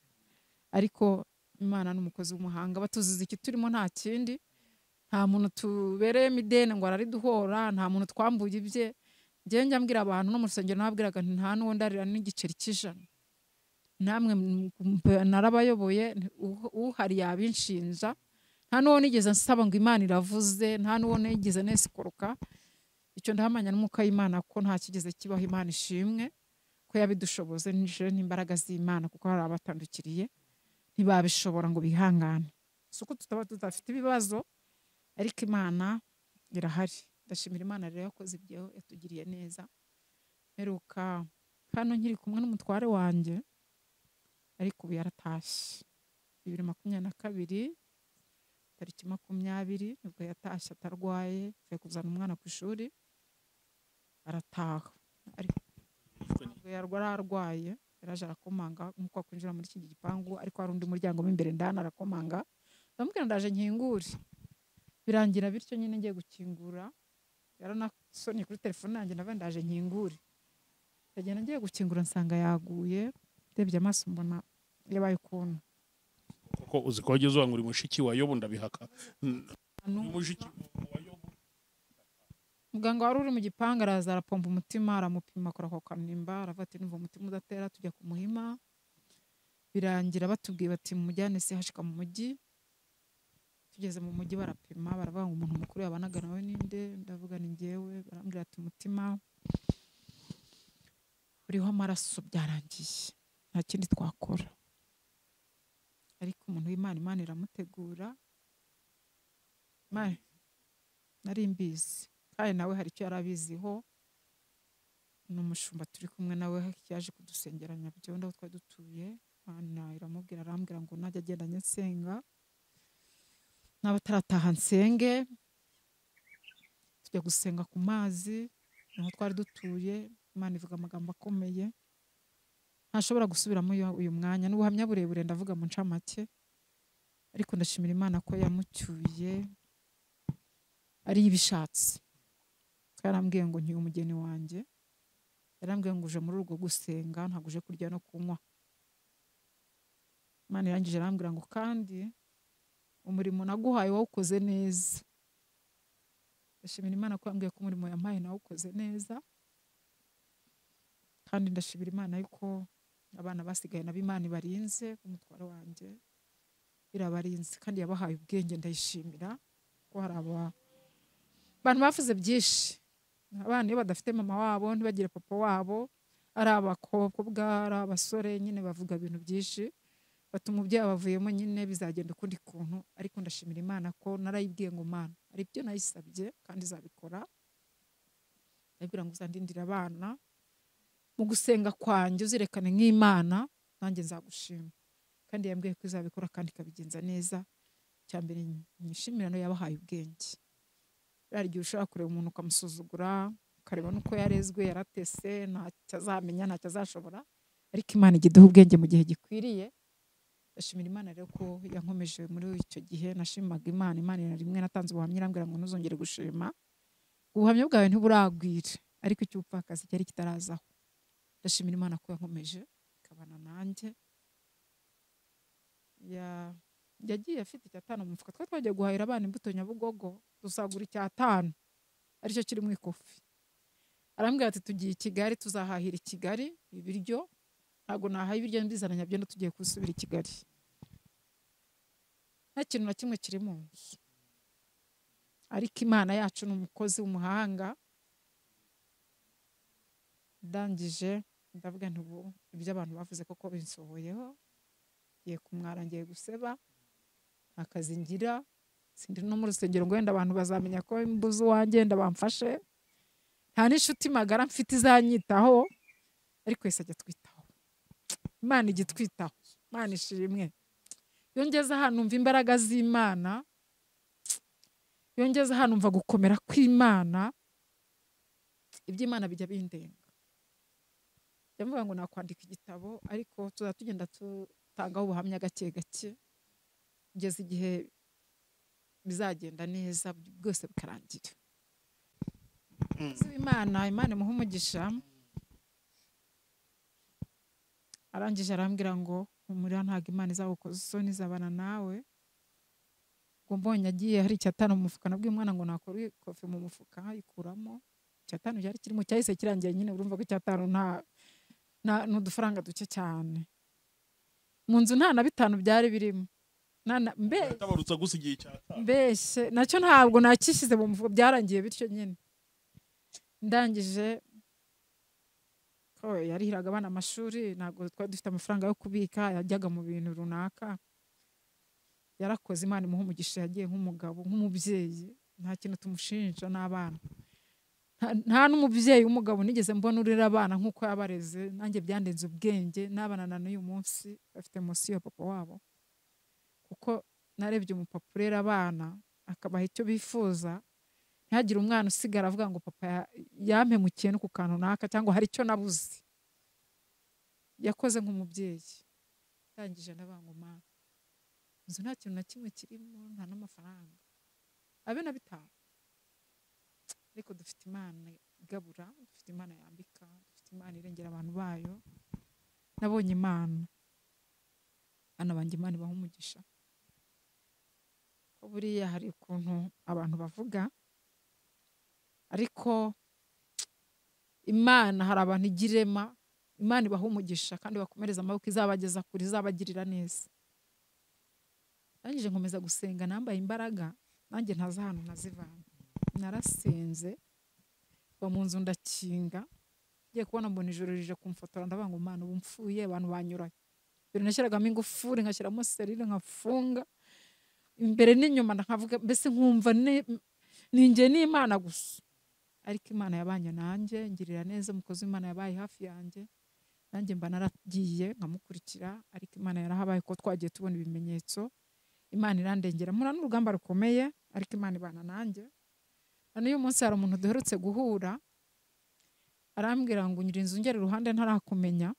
Ariko Imana ni umukozi w'umuhanga, batuziza iki turimo nta kindi. Nta muntu tubereyemo ideni ngo arariduhora, nta muntu twambuye ibye. Njye njya mbwira abantu no mu rusengero nababwiraga nti nta n'uwo ndarira n'igiceri cy'ijana. Namwe narabayoboye, uhari yabinshinja. Nta n'uwo nigeze nsaba ngo Imana iravuze, nta n'uwo nigeze nesikoroka. Icyo ndahamanya n'umwuka w'Imana ko nta kigeze kibaho. Imana ishimwe ko yabidushoboze nije n'imbaraga z'Imana, kuko hari abatandukiriye ntibabishobora ngo bihangane. Si uko tutaba tudafite ibibazo, ariko Imana irahari. Ndashimira Imana rero yakoze ibyo, yatugiriye neza. Mperuka hano nkiri kumwe n'umutware wanjye, ariko ubu yaratashye. 2022 tariki 20 nibwo yatashye atarwaye, avuye kuzana umwana ku ishuri arataha. Ariko ntabwo yarwara arwaye, yaraje arakomanga nk'uko akwinjira muri iki gipangu, ariko hari undi muryango mo imbere ndani arakomanga, ndamubwira ndaje nkingure. Birangira bityo nyine ngiye gukingura, yaranasonye kuri telefone yanjye ndavuga ndaje nkingure. Ndagenda ngiye gukingura nsanga yaguye, ndebye amaso mbona yabaye ukuntu. Kuko uzi ko wageze uwa ngo uri mushiki wa Yobu ndabihaka. Mushiki wa Yobu. Muganga wari uri mu gipangu araza arapompa umutima, aramupima akora ako kanimba, aravuga ati numva umutima udatera, tujya ku Muhima. Birangira batubwiye bati mujyane CHK mu mujyi. Tugeze mu mujyi barapima, baravuga ngo umuntu mukuru yabanaga nawe ninde, ndavuga ni njyewe. Barambwira ati umutima uriho amaraso byarangiye, nta kindi twakora. Ariko umuntu w'Imana, Imana iramutegura. Nari mbizi kandi nawe hari icyo yarabiziho. Ni umushumba turi kumwe nawe yaje kudusengera Nyabyondo aho twari dutuye. Imana iramubwira, arambwira ngo najya agenda nsenga, naba atarataha nsenge. Tujya gusenga ku mazi niho twari dutuye. Imana ivuga amagambo akomeye ntashobora gusubiramo uyu mwanya, n'ubuhamya burebure ndavuga mu ncamake. Ariko ndashimira Imana ko yamucyuye ari ibishatse. Yarambwiye ngo nkiye umugeni wanjye, yarambwiye ngo uje muri urwo gusenga, ntabwo uje kurya no kunywa. Imana irangije arambwira ngo kandi umurimo naguhaye wawukoze neza. Ndashimira Imana ko yambwiye ko umurimo yampaye nawukoze neza. Kandi ndashimira Imana yuko abana basigaye nabo Imana ibarinze, umutwaro wanjye irabarinze kandi yabahaye ubwenge, ndayishimira ko hari abantu bavuze byinshi. Abana iyo badafite mama wabo ntibagire papa wabo, ari abakobwa ari abasore nyine bavuga ibintu byinshi, batuma umubyeyi abavuyemo nyine bizagenda ukundi kuntu. Ariko ndashimira Imana ko narayibwiye ngo Mana ari byo nayisabye kandi izabikora. Ndabwira ngo uzandindire abana mu gusenga kwanjye, uzirekane nk'Imana nanjye nzagushima. Kandi yambwiye ko izabikora kandi ikabigenza neza. Icya mbere nishimira no yabahaye ubwenge. Hari igihe ushobora kureba umuntu ukamusuzugura, ukareba n'uko yarezwe, yaratese, ntacyo azamenya, ntacyo azashobora, ariko Imana ijya iduha ubwenge mu gihe gikwiriye. Ndashimira Imana rero ko yankomeje muri icyo gihe. Nashimaga Imana, Imana rimwe natanze ubuhamya irambwira ngo ntuzongere gushima, ubuhamya bwawe ntiburagwira. Ariko icy'ubupfakazi cyari kitarazaho. Ndashimira Imana ko yankomeje ikabana nanjye. Yagiye afite 5 mu mufuka. Twari twagiye guhahira abana imbuto Nyabugogo, dusagura 5 aricyo kiri mu ikofi. Arambwira ati tugiye i Kigali, tuzahahira i Kigali ibiryo, ntabwo nahaye ibiryo mbizana Nyabyenda, tugiye gusubira i Kigali. Nta kintu na kimwe kiri mu nzu. Ariko Imana yacu ni umukozi w'umuhanga. Ndangije ndavuga nti ubu ibyo abantu bavuze koko binsohoyeho, ngiye kumwara, ngiye guseba, nta kazi ngira, sindi no mu rusengero ngo wenda abantu bazamenya ko mbuze uwanjye ndabamfashe, nta n'inshuti magara mfite izanyitaho, ariko Yesu ajya atwitaho. Imana ijya itwitaho, Imana ishimwe. Iyo ngeze ahantu numva imbaraga z'Imana, iyo ngeze ahantu numva gukomera kw'Imana, iby'Imana bijya bindenga. Njya mvuga ngo nakwandika igitabo, ariko tuzajya tugenda tutangaho ubuhamya gake gake, kugeza igihe bizagenda neza bwose bukarangira. Imana, Imana imuhe umugisha. Arangije arambwira ngo humura, ntabwo Imana izagukoza isoni, izabana nawe. Ngo mbonye agiye hari 5 mu mufuka, nabwiye umwana ngo nakora ikofi mu mufuka ayikuramo. 5 cyari kirimo cyahise kirangiye nyine, urumva ko 5 nta n'udufaranga duke cyane. Mu nzu nta na 5 byari birimo. Yatabarutse gusigiye 5. Mbese nacyo ntabwo nakishyize mu mufuka, byarangiye bityo nyine. Ndangije ko yarihiraga abana amashuri, ntabwo twari dufite amafaranga yo kubika, yajyaga mu bintu runaka. Yarakoze, Imana imuha umugisha, yagiye nk'umugabo, nk'umubyeyi, nta kintu tumushinja n'abana. Nta n'umubyeyi w'umugabo nigeze mbona urera abana nk'uko yabareze, nanjye byandenze ubwenge, n'abana na n'uyu munsi bafite munsi ya papa wabo. Kuko narebye umupapa urera abana akabaha icyo bifuza, ntihagire umwana usigara avuga ngo papa yampemukiye no ku kantu naka cyangwa hari icyo nabuze. Yakoze nk'umubyeyi. Ndangije ndavuga ngo Mana, inzu nta kintu na kimwe kirimo, nta n'amafaranga abe na 5. Ariko dufite Imana igabura, dufite Imana yambika, dufite Imana irengera abantu bayo. Nabonye Imana, bana banjye Imana ibaha umugisha. Ko buriya hari ukuntu abantu bavuga, ariko Imana hari abantu igirema, Imana ibaha umugisha kandi bakomereza amaboko, izabageza kure, izabagirira neza. Ndangije nkomeza gusenga, nambaye imbaraga, nanjye ntaza ahantu nazivana. Narasenze, mva mu nzu ndakinga, ngiye kubona mbona ijoro rije kumfotora, ndavuga ngo Mana ubu mfuye abantu banyurayo. Mbere nashyiragamo ingufuri, nkashyiramo serire, nkafunga imbere n'inyuma, nkavuga mbese nkumva ninjye n'Imana gusa. Ariko Imana yabanye nanjye, ngirira neza, umukozi w'Imana yabaye hafi yanjye, nanjye mba naragiye nkamukurikira, ariko Imana yarahabaye ko twagiye tubona ibimenyetso. Imana irandengera, mpura n'urugamba rukomeye, ariko Imana ibana nanjye. N'uyu munsi hari umuntu duherutse guhura, arambwira ngo unyura inzu ngera iruhande ntarakumenya.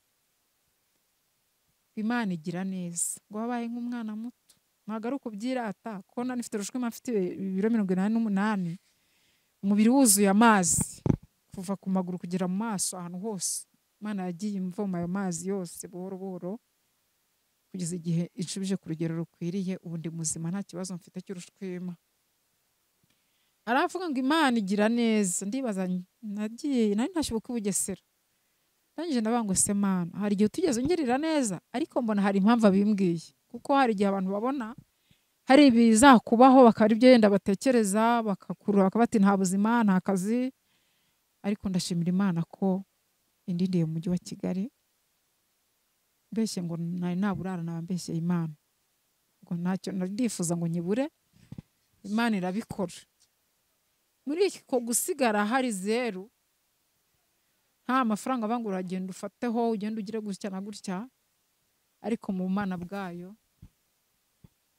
Imana igira neza, ngo wabaye nk'umwana muto. Ntabwo ari ukubyirata, kuko nari mfite urushwima, mfite ibiro 88, umubiri wuzuye amazi kuva ku maguru kugera mu maso, ahantu hose. Imana yagiye imvoma ayo mazi yose buhoro buhoro kugeza igihe inshubije ku rugero rukwiriye. Ubu ndi muzima, nta kibazo mfite cy'urushwima. Aravuga ngo Imana igira neza. Ndibaza, nagiye nari ntashye ubukwe i Bugesera, ndangije ndavuga ngo se Mana, hari igihe utigeze ungirira neza, ariko mbona hari impamvu abimbwiye. Kuko hari igihe abantu babona hari ibizakubaho bakaba aribyo yenda batekereza, bakakurura bakaba bati nta buzima, nta kazi. Ariko ndashimira Imana ko indindiye mu mujyi wa Kigali. Mbeshye ngo nari naburara, naba mbeshyeye Imana. Ubwo ntacyo ndifuza ngo nyibure, Imana irabikora. Muri ko gusigara hari 0, nta mafaranga banga uragenda ufateho, ugenda ugire gutya na gutya, ariko mu Mana bwayo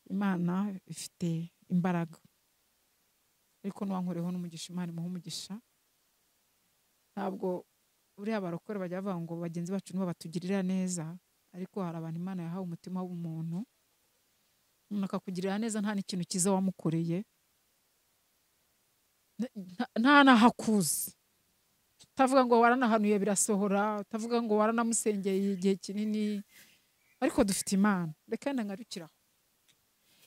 Imana ifite imbaraga. Ariko n'uwankoreho n'umugisha, Imana imuha umugisha. Ntabwo buriya barokore bajya bavuga ngo bagenzi bacu nibo batugirira neza, ariko hari abantu Imana yahawe umutima w'umuntu, umuntu akakugirira neza nta n'ikintu cyiza wamukoreye, nta nahakuzi. Utavuga ngo waranahanuye birasohora, utavuga ngo waranamusengeye igihe kinini, ariko dufite Imana. Reka ndangarukiraho,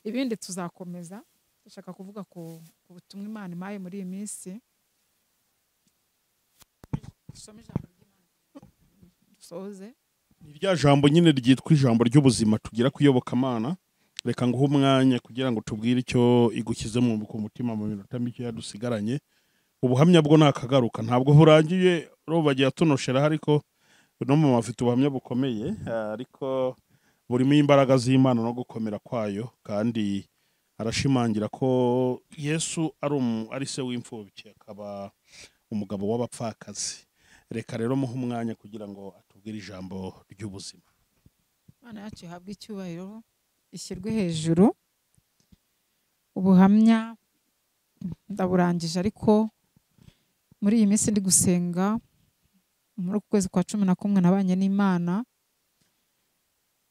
ibindi tuzakomeza. Ndashaka kuvuga ku butumwa Imana impaye muri iyi minsi. Dusome ijambo ry'Imana dusoze. Ni rya jambo nyine ryitwa ijambo ry'ubuzima tugira kuyobokamana. Reka nguhe umwanya kugira ngo tubwire icyo igukize mu mutima mu minota mike yadusigaranye. Ubuhamya bwo nakagaruka ntabwo burangiye, bagiye atunoshera, ariko no mama afite ubuhamya bukomeye, ariko burimo imbaraga z'Imana no gukomera kwayo, kandi arashimangira ko Yesu ari se w'imfubyi akaba umugabo w'abapfakazi. Reka rero muhe umwanya kugira ngo atubwire ijambo ry'ubuzima. Imana yacu ihabwe icyubahiro, ishyirwe hejuru. Ubuhamya ndaburangije, ariko muri iyi minsi ndi gusenga muri uku kwezi kwa 11 nabanye n'Imana.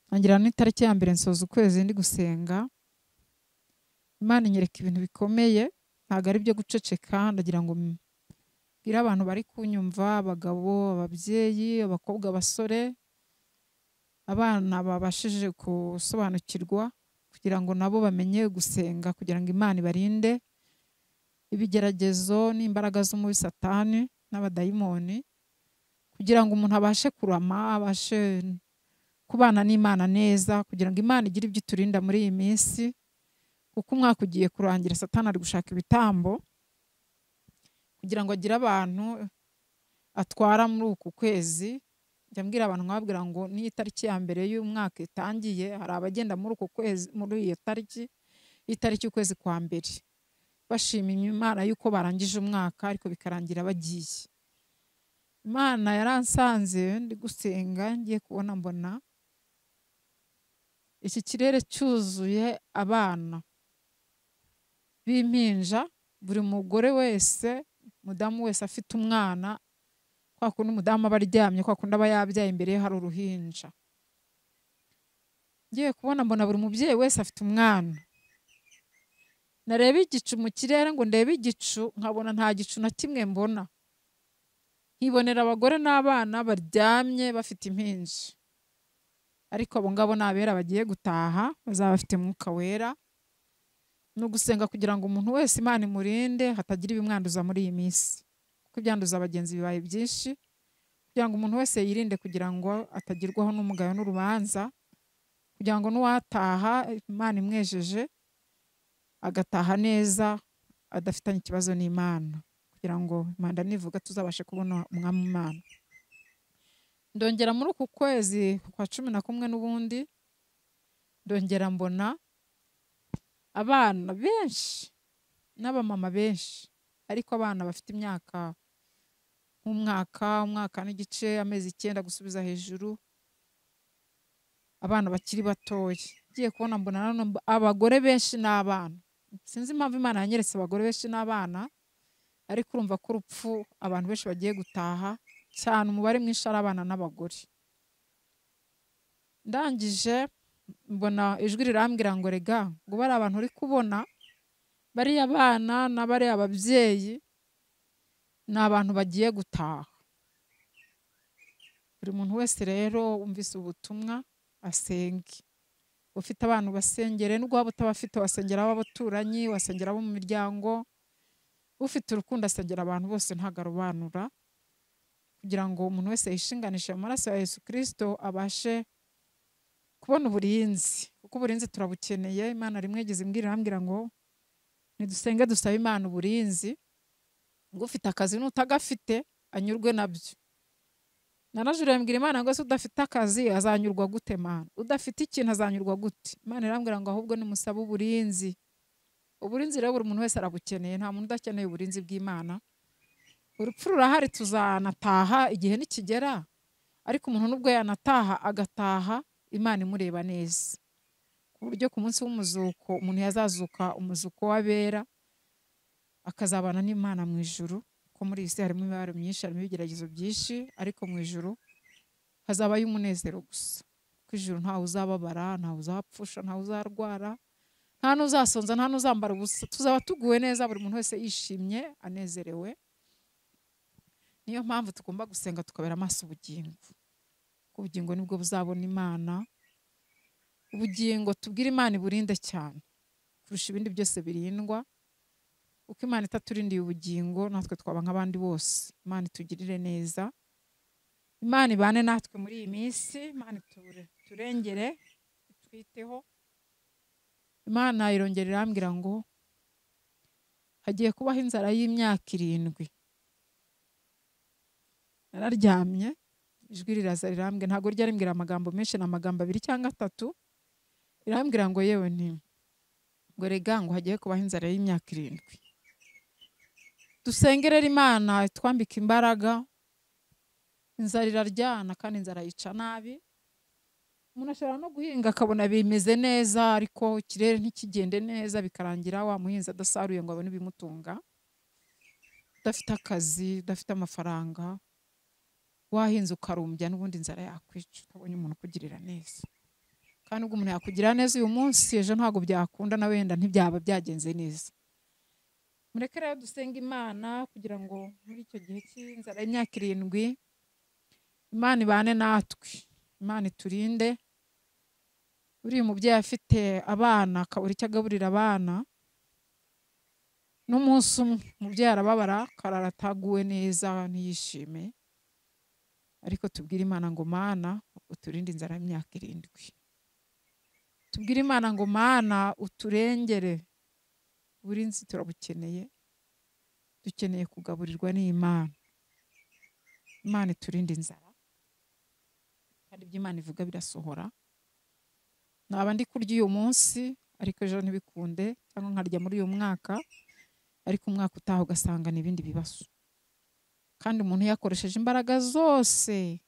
Ntangira n'itariki ya mbere nsoza ukwezi ndi gusenga. Imana inyereka ibintu bikomeye, ntabwo ari byo guceceka. Ndagira ngo mbwire abantu bari kunyumva, abagabo, ababyeyi, abakobwa, abasore, abana babashije gusobanukirwa, kugira ngo nabo bamenye gusenga, kugira ngo Imana ibarinde ibigeragezo n'imbaraga z'umubi Satani n'abadayimoni, kugira ngo umuntu abashe kurama, abashe kubana n'Imana neza, kugira ngo Imana igire ibyo iturinda muri iyi minsi, kuko umwaka ugiye kurangira. Satani ari gushaka ibitambo kugira ngo agire abantu atwara muri uku kwezi. Njya mbwira abantu nkababwira ngo niyo itariki ya mbere y'umwaka itangiye, hari abagenda muri uku kwezi, muri iyo tariki, itariki y'ukwezi kwa mbere, bashima Imana yuko barangije umwaka, ariko bikarangira bagiye. Imana yaransanze ndi gusenga, ngiye kubona mbona iki kirere cyuzuye abana b'impinja, buri mugore wese, mudamu wese afite umwana. Kwa kundi umudamu aba aryamye, kwa kundi aba yabyaye, imbere ye hari uruhinja. Ngiye kubona mbona buri mubyeyi wese afite umwana. Nareba igicu mu kirere ngo ndebe igicu, nkabona nta gicu na kimwe mbona. Nkibonera abagore n'abana baryamye bafite impinja, ariko abo ngabo ni abera bagiye gutaha, bazaba bafite Mwuka Wera. Ni ugusenga kugira ngo umuntu wese Imana imurinde hatagira ibimwanduza muri iyi minsi, kuko ibyanduza abagenzi bibaye byinshi, kugira ngo umuntu wese yirinde, kugira ngo atagirwaho n'umugayo n'urubanza, kugira ngo n'uwataha Imana imwejeje agataha neza adafitanye ikibazo n'Imana, kugira ngo Imana nivuga tuzabashe kubona umwami Imana. Ndongera muri uku kwezi kwa 11 n'ubundi ndongera mbona abana benshi n'abamama benshi, ariko abana bafite imyaka nk'umwaka, umwaka n'igice, amezi 9 gusubiza hejuru, abana bakiri batoya. Ngiye kubona mbona abagore benshi n'abana. Sinzi impamvu Imana yanyeretse abagore benshi n'abana, ariko urumva ko urupfu abantu benshi bagiye gutaha cyane, umubare mwinshi ari abana n'abagore. Ndangije mbona ijwi rirambwira ngo rega ngo bari abantu uri kubona, bariya bana n'abari ababyeyi ni abantu bagiye gutaha. Buri muntu wese rero wumvise ubutumwa asenge. Ufite abantu basengere, nubwo waba utabafite wasengera abaturanyi, wasengera abo mu miryango. Ufite urukundo asengera abantu bose, ntagarobanura, kugira ngo umuntu wese yishinganishe mu maraso ya Yesu Kristo abashe kubona uburinzi, kuko uburinzi turabukeneye. Imana rimwe igeze imbwira irambwira ngo nidusenge dusabe Imana uburinzi, ngo ufite akazi n'utagafite anyurwe nabyo. Nanajuriye mbwira Imana ngo se udafite akazi azanyurwa gute Mana? Udafite ikintu azanyurwa gute? Imana irambwira ngo ahubwo nimusabe uburinzi. Uburinzi rero buri muntu wese arabukeneye, nta muntu udakeneye uburinzi bw'Imana. Urupfu rurahari, tuzanataha igihe nikigera, ariko umuntu nubwo yanataha agataha Imana imureba neza, ku buryo ku munsi w'umuzuko umuntu yazazuka umuzuko w'abera, akazabana n'Imana mu ijuru. Ko muri iyi si harimo imibabaro myinshi, harimo ibigeragezo byinshi, ariko mu ijuru hazabayo umunezero gusa. Ku ijuru ntawe uzababara, ntawe uzapfusha, ntawe uzarwara, nta n'uzasonza, nta n'uzambara ubusa. Tuzaba tuguwe neza, buri muntu wese yishimye anezerewe. Niyo mpamvu tugomba gusenga tukabera amaso ubugingo, kuko ubugingo nibwo buzabona Imana. Ubugingo tubwire Imana iburinde cyane kurusha ibindi byose birindwa, kuko Imana itaturindiye ubugingo natwe twaba nk'abandi bose. Imana itugirire neza, Imana ibane natwe muri iyi minsi, Imana turengere, itwiteho. Imana irongera irambwira ngo hagiye kubaho inzara y'imyaka 7. Nararyamye, ijwi riraza rirambwira, ntabwo ryari rimbwira amagambo menshi, ni amagambo 2 cyangwa 3. Irambwira ngo yewe nti ngo rega ngo hagiye kubaho inzara y'imyaka 7. Dusengerere Imana itwambike imbaraga. Inzara iraryana kandi inzara yica nabi. Umuntu ashobora no guhinga akabona bimeze neza, ariko ikirere ntikigende neza, bikarangira wa muhinzi adasaruye ngo abone ibimutunga. Udafite akazi, udafite amafaranga, wahinze ukarumbya, n'ubundi inzara yakwica utabonye umuntu ukugirira neza. Kandi ubwo umuntu yakugirira neza uyu munsi, ejo ntabwo byakunda na wenda ntibyaba byagenze neza. Mureke rero dusenge Imana kugira ngo muri icyo gihe cy'inzara y'imyaka 7 Imana ibane natwe, Imana iturinde. Uriya mubyeyi afite abana akabura icyo agaburira abana, n'umunsi umwe umubyeyi arababara akarara ataguwe neza ntiyishime. Ariko tubwire Imana ngo Mana uturinde inzara y'imyaka 7. Tubwire Imana ngo Mana uturengere, uburinzi turabukeneye, dukeneye kugaburirwa n'Imana. Imana iturinde inzara, kandi ibyo Imana ivuga birasohora. Naba ndi kurya uyu munsi ariko ejo ntibikunde, cyangwa nkarya muri uyu mwaka ariko umwaka utaha ugasanga ni ibindi bibazo. Kandi umuntu yakoresheje imbaraga zose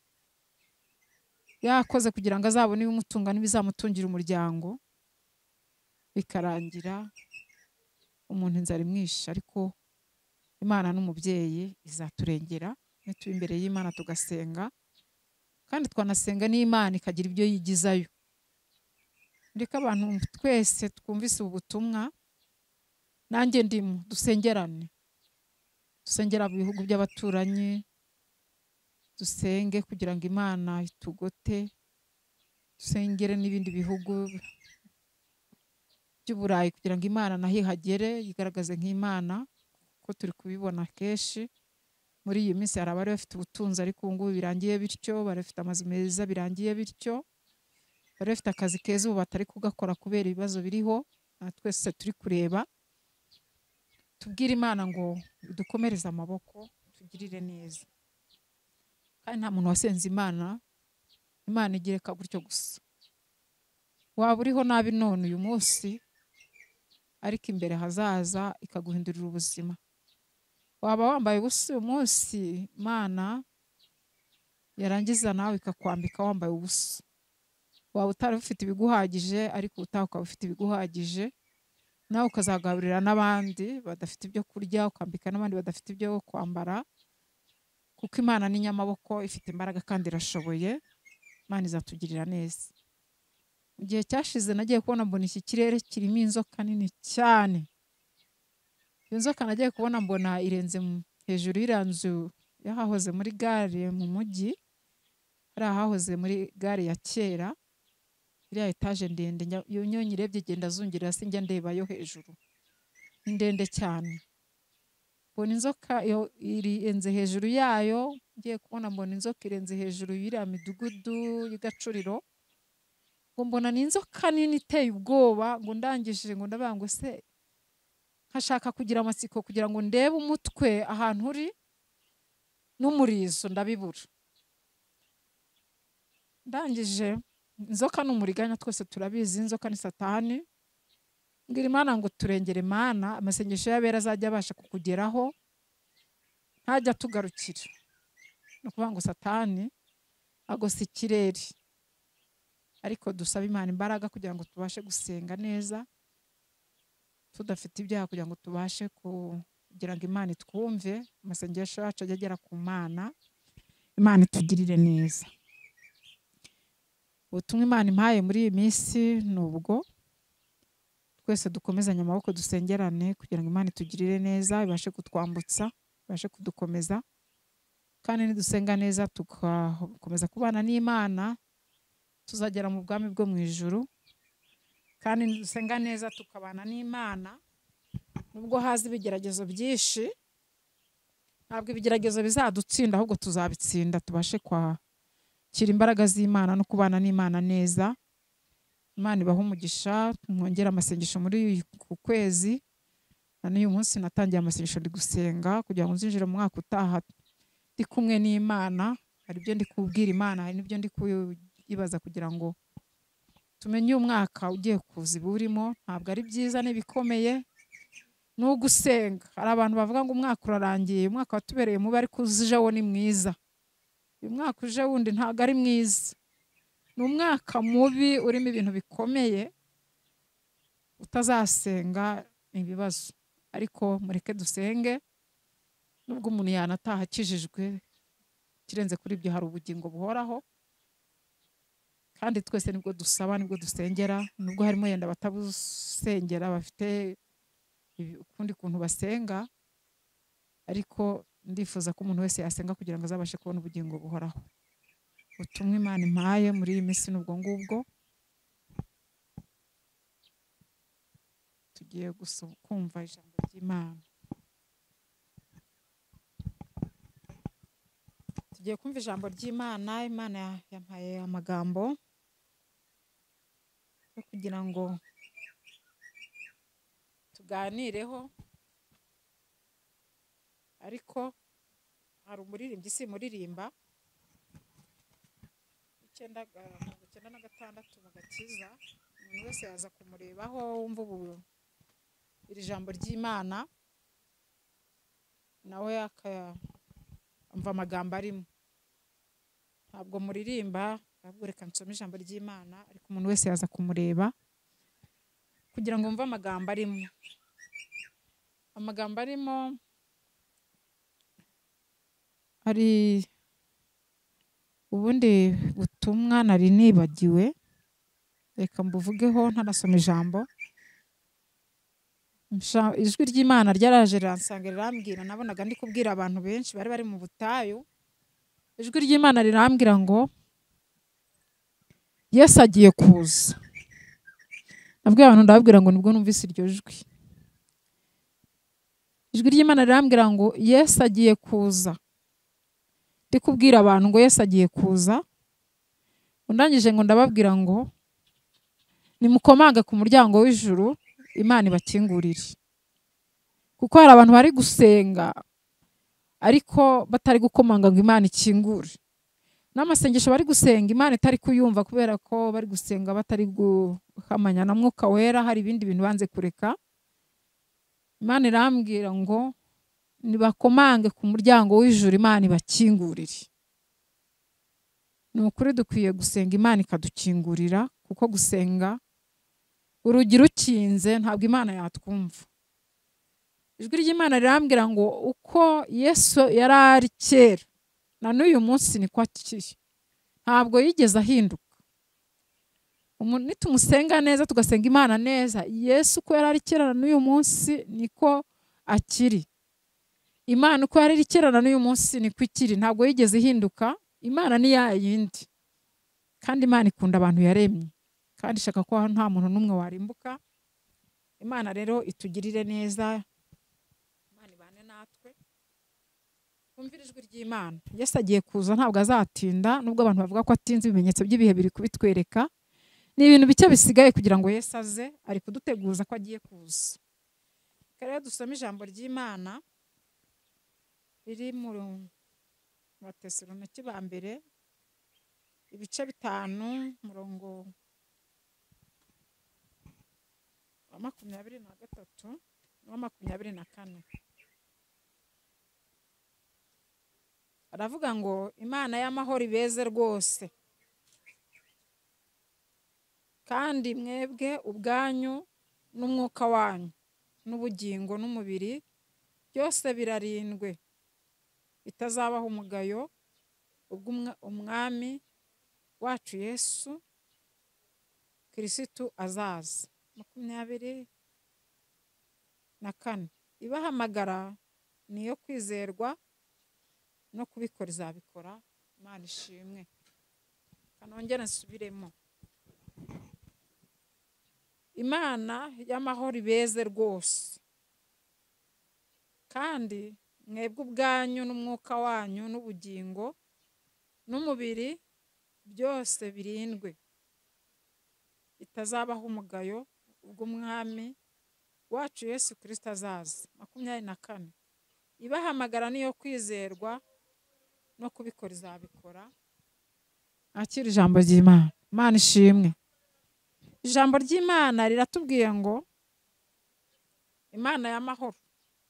yakoze kugira ngo azabone ibimutunga n'ibizamutungira umuryango, bikarangira umuntu inzara imwishe. Ariko Imana n'umubyeyi izaturengera nituba imbere y'Imana tugasenga, kandi twanasenga n'Imana ikagira ibyo yigizayo. Ndeka abantu twese twumvise ubu butumwa, nanjye ndimo, dusengerane, dusengera mu bihugu by'abaturanyi, dusenge kugira ngo Imana itugote, dusengere n'ibindi bihugu by'Uburayi kugira ngo Imana naho ihagere, yigaragaze nk'Imana, kuko turi kubibona kenshi muri iyi minsi. Hari abari bafite ubutunzi ariko ubu ngubu birangiye bityo, bari bafite amazu meza birangiye bityo, bari bafite akazi keza ubu batari kugakora kubera ibibazo biriho, twese turi kureba. Tubwire Imana ngo idukomereze amaboko, tugirire neza. Kandi nta muntu wasenze Imana, Imana igireka gutyo gusa. Waba uriho nabi none uyu munsi, ariko imbere hazaza ikaguhindurira ubuzima. Waba wambaye ubusa uyu munsi, Imana yarangiza nawe ikakwambika wambaye ubusa. Waba utari ufite ibiguhagije, ariko utaha ukaba ufite ibiguhagije, nawe ukazagaburira n'abandi badafite ibyo kurya, ukambika n'abandi badafite ibyo kwambara, kuko Imana ni nyamaboko, ifite imbaraga kandi irashoboye. Imana izatugirira neza. Mu gihe cyashize nagiye kubona mbona iki kirere kirimo inzoka nini cyane. Iyo nzoka nagiye kubona mbona irenze hejuru y'iriya nzu y'ahahoze muri gare mu mujyi, hari ahahoze muri gare ya kera, iriya etaje ndende, iyo nyonyi irebye igenda zungirira, sinjya ndeba yo hejuru, ni ndende cyane. Mbona inzoka iyo irenze hejuru yayo, ngiye kubona mbona inzoka irenze hejuru y'iriya midugudu y'Igacuriro, ngo mbona ni inzoka nini iteye ubwoba, ngo ndangije ngo ndavuga ngo se nkashaka kugira amatsiko kugira ngo ndebe umutwe ahantu uri n'umurizo, ndabibura. Ndangije inzoka ni umuriganya, twese turabizi, inzoka ni Satani. Mbwira Imana ngo turengere Imana, amasengesho y'abera azajya abasha kukugeraho, ntajya atugarukira. Ni ukuvuga ngo Satani agose ikirere, ariko dusaba Imana imbaraga kugira ngo tubashe gusenga neza tudafite ibyaha, kugira ngo tubashe kugira ngo Imana itwumve, amasengesho yacu ajye agera ku Mana, Imana itugirire neza. Ubutumwa Imana impaye muri iyi minsi ni ubwo, twese dukomezanye amaboko dusengerane kugira ngo Imana itugirire neza, ibashe kutwambutsa, ibashe kudukomeza. Kandi nidusenga neza tugakomeza kubana n'Imana, tuzagera mu bwami bwo mu ijuru. Kandi nidusenga neza tukabana n'Imana, nubwo haza ibigeragezo byinshi, ntabwo ibigeragezo bizadutsinda, ahubwo tuzabitsinda, tubashe kwakira imbaraga z'Imana no kubana n'Imana neza. Imana ibahe umugisha, mwongere amasengesho muri ku kwezi. Na n'uyu munsi natangiye amasengesho ndi gusenga kugira ngo nzinjire mu mwaka utaha ndi kumwe n'Imana. Hari ibyo ndi kubwira Imana, hari n'ibyo ndi kuyibaza kugira ngo tumenye umwaka ugiye kuza iburimo. Ntabwo ari byiza n'ibikomeye ni ugusenga. Hari abantu bavuga ngo umwaka urarangiye, umwaka watubereye mubi, ariko uje wo ni mwiza. Uyu mwaka uje wundi ntabwo ari mwiza, ni umwaka mubi urimo ibintu bikomeye, utazasenga ibibazo. Ariko mureke dusenge, nubwo umuntu yanataha akijijwe, kirenze kuri ibyo hari ubugingo buhoraho. Kandi twese nibwo dusaba, nibwo dusengera, nubwo harimo yenda batabusengera bafite ukundi kuntu basenga, ariko ndifuza ko umuntu wese yasenga kugira ngo azabashe kubona ubugingo buhoraho. Ubutumwa Imana impaye muri iyi minsi n'ubwo ngubwo. Tugiye kumva ijambo ry'Imana. Tugiye kumva ijambo ry'Imana. Imana yampaye amagambo yo kugira ngo tuganireho, ariko hari umuririmbyi simuririmba 96 mu gakiza, umuntu wese yaza kumurebaho wumva ubu iri jambo ry'Imana nawe akamva amagambo arimo. Ntabwo muririmba, ahubwo reka nsome ijambo ry'Imana, ariko umuntu wese yaza kumureba kugira ngo mve amagambo arimo. Amagambo arimo ari ubundi butumwa nari nibagiwe, reka mbuvugeho ntanasoma ijambo. Ijwi ry'Imana ryaraje riransanga rirambwira, nabonaga ndi kubwira abantu benshi bari bari mu butayu. Ijwi ry'Imana rirambwira ngo Yesu agiye kuza. Nabwiye abantu, ndababwira ngo nibwo numvise iryo jwi. Ijwi ry'Imana rirambwira ngo Yesu agiye kuza. Ndi kubwira abantu ngo Yesu agiye kuza. Undangije ngo ndababwira ngo nimukomange ku muryango w'ijuru, Imana ibakingurire. Kuko hari abantu bari gusenga ariko batari gukomanga ngo Imana ikingure. N'amasengesho bari gusenga Imana itari kuyumva, kubera ko bari gusenga batari guhamanya na Mwuka Wera, hari ibindi bintu banze kureka. Imana irambwira ngo nibakomange ku muryango w'ijuru, Imana ibakingurire. Ni ukuri dukwiye gusenga Imana ikadukingurira, kuko gusenga urugi rukinze ntabwo Imana yatwumva. Ijwi ry'Imana rirambwira ngo uko Yesu yari ari kera na n'uyu munsi niko akiri, ntabwo yigeze ahinduka. Nitumusenga neza tugasenga Imana neza, Yesu uko yari ari kera na n'uyu munsi niko akiri. Imana uko yari ari kera na n'uyu munsi niko ikiri, ntabwo yigeze ihinduka. Imana ni ya yindi, kandi Imana ikunda abantu yaremye, kandi ishaka ko nta muntu n'umwe warimbuka. Imana rero itugirire neza, Imana ibane natwe, twumvire ijwi ry'Imana. Yesu agiye kuza, ntabwo azatinda, nubwo abantu bavuga ko atinze, ibimenyetso by'ibihe biri kubitwereka. Ni ibintu bike bisigaye kugira ngo Yesu aze, ari kuduteguza ko agiye kuza. Rero dusome ijambo ry'Imana riri mu Batesalonike ba mbere ibice 5 umurongo wa 23 n'uwa 24. Aravuga ngo Imana y'amahoro ibeze rwose, kandi mwebwe ubwanyu n'umwuka wanyu n'ubugingo n'umubiri byose birarindwe, bitazabaho umugayo ubwo umwami wacu Yesu Kirisitu azaza. 24 ibahamagara niyo kwizerwa, no kubikora izabikora. Imana ishimwe. Kanongera nsubiremo. Imana y'amahoro ibeze rwose, kandi mwebwe ubwanyu n'umwuka wanyu n'ubugingo n'umubiri byose birindwe, itazabaho umugayo ubwo Umwami wacu Yesu Kristo azaza. 24. Ibahamagara niyo kwizerwa, no kubikora izabikora. Akira ijambo ry'Imana. Imana ishimwe. Ijambo ry'Imana riratubwiye ngo Imana y'amahoro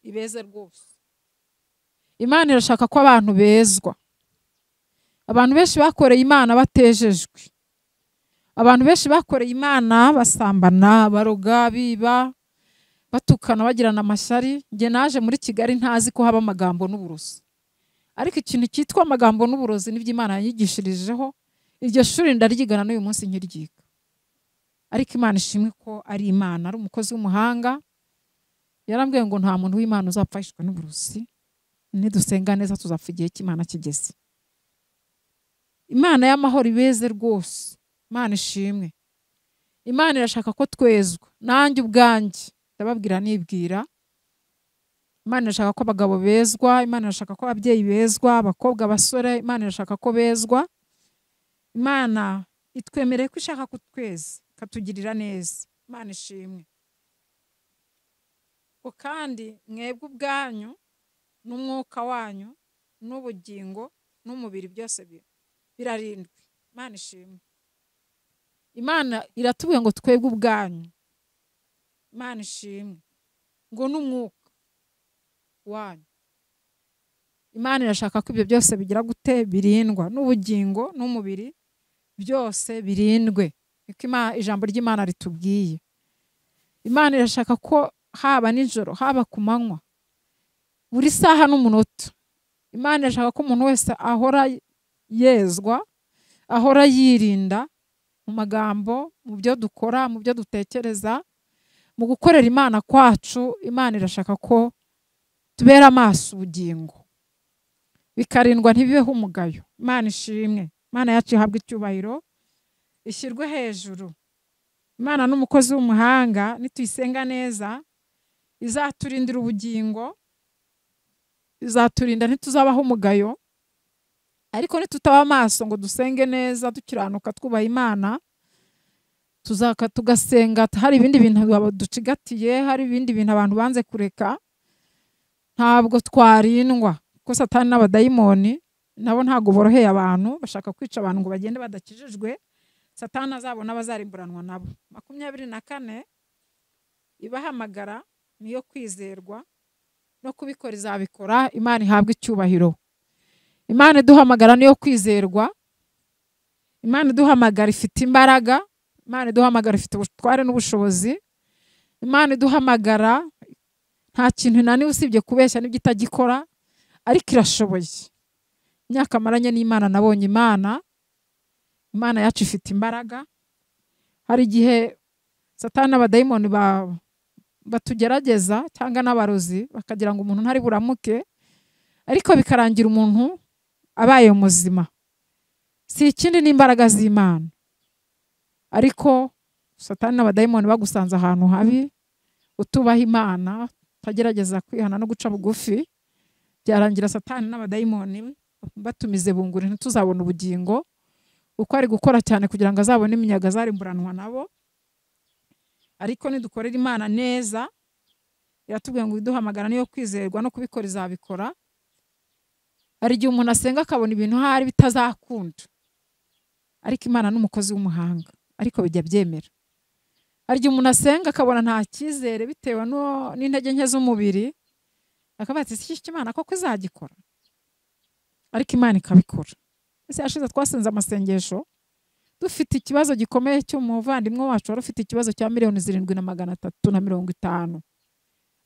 ibeze rwose. Imana irashaka ko abantu bezwa. Abantu benshi bakoreye Imana batejejwe. Abantu benshi bakoreye Imana basambana, baroga, biba, batukana, bagirana amashyari. Njye naje muri Kigali ntazi ko haba amagambo n'uburozi, ariko ikintu cyitwa amagambo n'uburozi nibyo Imana yanyigishirijeho. Iryo shuri ndaryigana n'uyu munsi nkiryiga. Ariko Imana ishimwe ko ari Imana, ari umukozi w'umuhanga. Yarambwiye ngo nta muntu w'Imana uzapfa yishwe n'uburozi, nidusenga neza tuzapfa igihe cy'Imana kigeze. Imana y'amahoro ibeze rwose. Imana ishimwe. Imana irashaka ko twezwa. Nanjye ubwanjye ndababwira nibwira, Imana irashaka ko abagabo bezwa, Imana irashaka ko ababyeyi bezwa, abakobwa, abasore, Imana irashaka ko bezwa. Imana itwemereye ko ishaka kutweza, ikatugirira neza. Imana ishimwe. Ko kandi mwebwe ubwanyu n'umwuka wanyu n'ubugingo n'umubiri byose birarindwe. Imana ishimwe. Imana iratubwiye ngo twebwe ubwanyu. Imana ishimwe. Ngo n'umwuka wanyu. Imana irashaka ko ibyo byose bigira gute? Birindwa. N'ubugingo n'umubiri byose birindwe. Niko ijambo ry'Imana ritubwiye. Imana irashaka ko haba nijoro, haba ku manywa, buri saha n'umunota, Imana irashaka ko umuntu wese ahora yezwa, ahora yirinda mu magambo, mu byo dukora, mu byo dutekereza, mu gukorera Imana kwacu. Imana irashaka ko tubera amaso ubugingo, bikarindwa ntibibeho umugayo. Imana ishimwe. Imana yacu ihabwe icyubahiro, ishyirwe hejuru. Imana n'umukozi w'umuhanga, nituyisenga neza izaturindira ubugingo, izaturinda ntituzabaho umugayo. Ariko nitutaba amaso ngo dusenge neza, dukiranuka, twubaha Imana, tuzaka tugasenga hari ibindi bintu ducigatiye, hari ibindi bintu abantu banze kureka, ntabwo twarindwa. Kuko Satani n'abadayimoni nabo ntabwo boroheye abantu, bashaka kwica abantu ngo bagende badakijijwe. Satani azabona abazarimburanwa nabo. 24. Ibahamagara niyo kwizerwa, no kubikora izabikora. Imana ihabwe icyubahiro. Imana iduhamagara niyo kwizerwa. Imana iduhamagara ifite imbaraga. Imana iduhamagara ifite ubutware n'ubushobozi. Imana iduhamagara nta kintu inaniwe usibye kubeshya n'ibyo itagikora, ariko irashoboye. Imyaka maranye n'Imana nabonye Imana. Imana yacu ifite imbaraga. Hari igihe Satani n'abadayimoni batugerageza cyangwa n'abarozi bakagira ngo umuntu ntari buramuke, ariko bikarangira umuntu abaye muzima. Si ikindi n'imbaraga z'Imana. Ariko Satani n'abadayimoni bagusanze ahantu habi, utubaha Imana, utagerageza kwihana no guca bugufi, byarangira Satani n'abadayimoni batumize bunguri, ntituzabona ubugingo. Uko ari gukora cyane kugira ngo azabone iminyaga azarimburanwa nabo. Ariko nidukorera Imana neza, iratubwiye ngo iduhamagara niyo kwizerwa, no kubikora izabikora. Hari igihe umuntu asenga akabona ibintu hari bitazakunda, ariko Imana n'umukozi w'umuhanga, ariko bijya byemera. Hari igihe umuntu asenga akabona nta cyizere bitewe n'intege nke z'umubiri, akavuga ati iki Imana koko izagikora, ariko Imana ikabikora. Ese yashize twasenze amasengesho dufite ikibazo gikomeye cy'umuvandimwe wacu wari ufite ikibazo cya 7,350,000,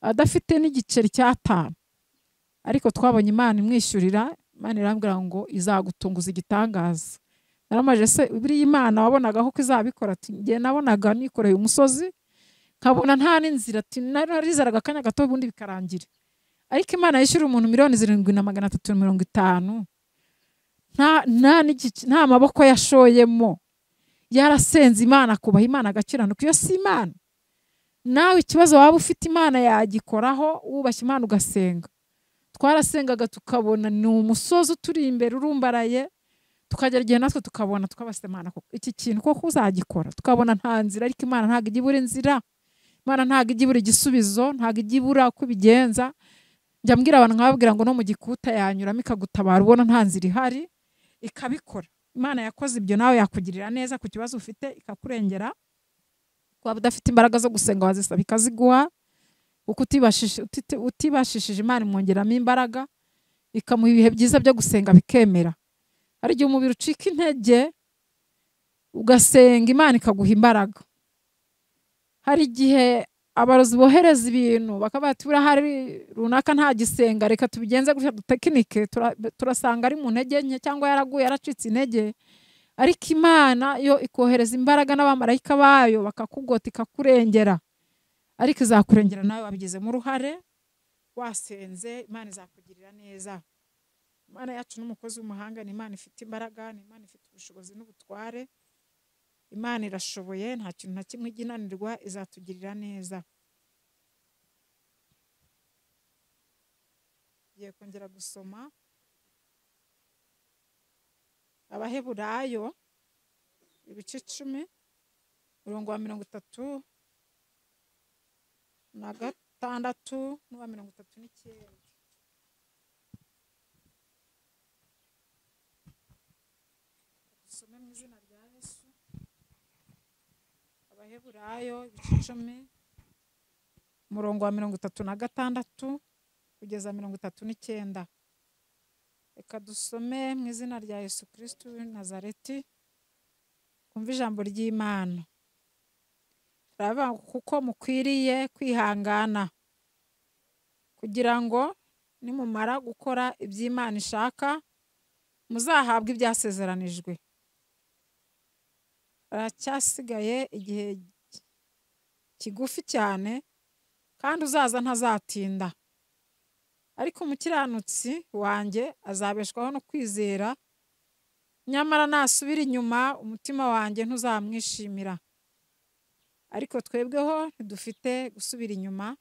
adafite n'igiceri cya 5, ariko twabonye Imana imwishyurira. Imana irambwira ngo izagutunguza igitangaza. Naramaje se buriya Imana wabonaga ko izabikora? Ati njye nabonaga nikoreye umusozi nkabona nta n'inzira, ati narizeraga akanya gato ubundi bikarangira. Ariko Imana yishyura umuntu 7,350,000 nta maboko yashoyemo, yarasenze Imana, kubaha Imana, agakiranuka. Iyo si Imana. Nawe ikibazo waba ufite Imana yagikoraho, wubashye Imana ugasenga. Twarasengaga tukabona ni umusozi uturi imbere urumbaraye, tukagera igihe natwe tukabona tukabasa Imana koko iki kintu koko uzagikora, tukabona nta nzira. Ariko Imana ntabwo ijya ibura inzira, Imana ntabwo ijya ibura igisubizo, ntabwo ijya ibura uko ibigenza. Njya mbwira abantu nkababwira ngo no mu gikuta yanyuramo ikagutabara, ubona nta nzira ihari ikabikora. Imana yakoze ibyo, nawe yakugirira neza ku kibazo ufite ikakurengera. Waba udafite imbaraga zo gusenga wazisaba ikaziguha, kuko utibashishije Imana imwongeramo imbaraga, ikamuha ibihe byiza byo gusenga bikemera. Hari igihe umubiri ucika intege ugasenga Imana ikaguha imbaraga. Hari igihe abarozi bohereza ibintu bakaba bati buriya hari runaka nta gisenga, reka tubigenze gutya dutekinike, turasanga ari mu ntege nke cyangwa yaraguye yaracitse intege. Ariko Imana yo ikohereza imbaraga n'abamarayika bayo bakakugota ikakurengera. Ariko izakurengera nawe wabigizemo uruhare, wasenze, Imana izakugirira neza. Imana yacu n'umukozi w'umuhanga, ni Imana ifite imbaraga, ni Imana ifite ubushobozi n'ubutware. Imana irashoboye, nta kintu na kimwe ijya inanirwa, izatugirira neza. Ngiye kongera gusoma Abaheburayo ibice 10 umurongo wa 36 n'uwa 39. Dusome mu izina rya Yesu. Abaheburayo ibice 10 umurongo wa 36 kugeza 39. Reka dusome mu izina rya Yesu Kristo w'i Nazareti, kumva ijambo ry'Imana. Turavuga kuko mukwiriye kwihangana, kugira ngo nimumara gukora iby'Imana ishaka muzahabwe ibyasezeranijwe. Haracyasigaye igihe kigufi cyane, kandi uzaza ntazatinda. Ariko umukiranutsi wanjye azabeshwaho no kwizera, nyamara nasubira inyuma umutima wanjye ntuzamwishimira. Ariko twebweho ntidufite gusubira inyuma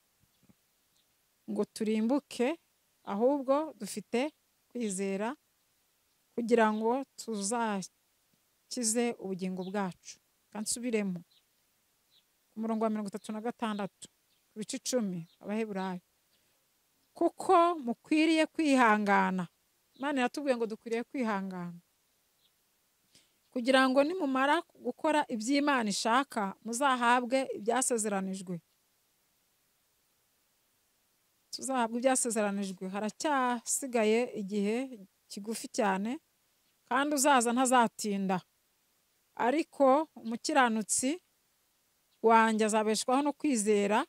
ngo turimbuke, ahubwo dufite kwizera kugira ngo tuzakize ubugingo bwacu. Kansubiremo ku murongo wa 36 ku bice 10 Abaheburayo. Kuko mukwiriye kwihangana. Imana iratubwiye ngo dukwiriye kwihangana, kugira ngo nimumara gukora iby'Imana ishaka muzahabwe ibyasezeranijwe. Tuzahabwe ibyasezeranijwe. Haracyasigaye igihe kigufi cyane, kandi uzaza ntazatinda. Ariko umukiranutsi wanjye azabeshwaho no kwizera,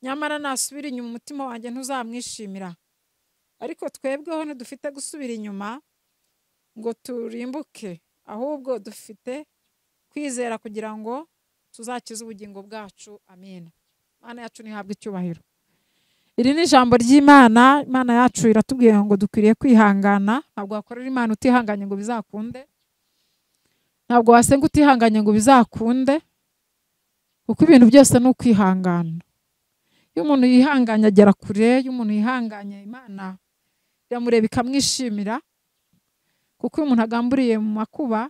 nyamara nasubira inyuma umutima wanjye ntuzamwishimira. Ariko twebweho ntidufite gusubira inyuma ngo turimbuke, ahubwo dufite kwizera kugira ngo tuzakize ubugingo bwacu. Amen. Imana yacu nihabwe icyubahiro. Iri ni ijambo ry'Imana. Imana yacu iratubwiye ngo dukwiriye kwihangana. Ntabwo wakorera Imana utihanganye ngo bizakunde, ntabwo wasenga utihanganye ngo bizakunde, kuko ibintu byose ni ukwihangana. Iyo umuntu yihanganye agera kure, iyo umuntu yihanganye Imana iramureba ikamwishimira, kuko iyo umuntu agamburiye mu makuba,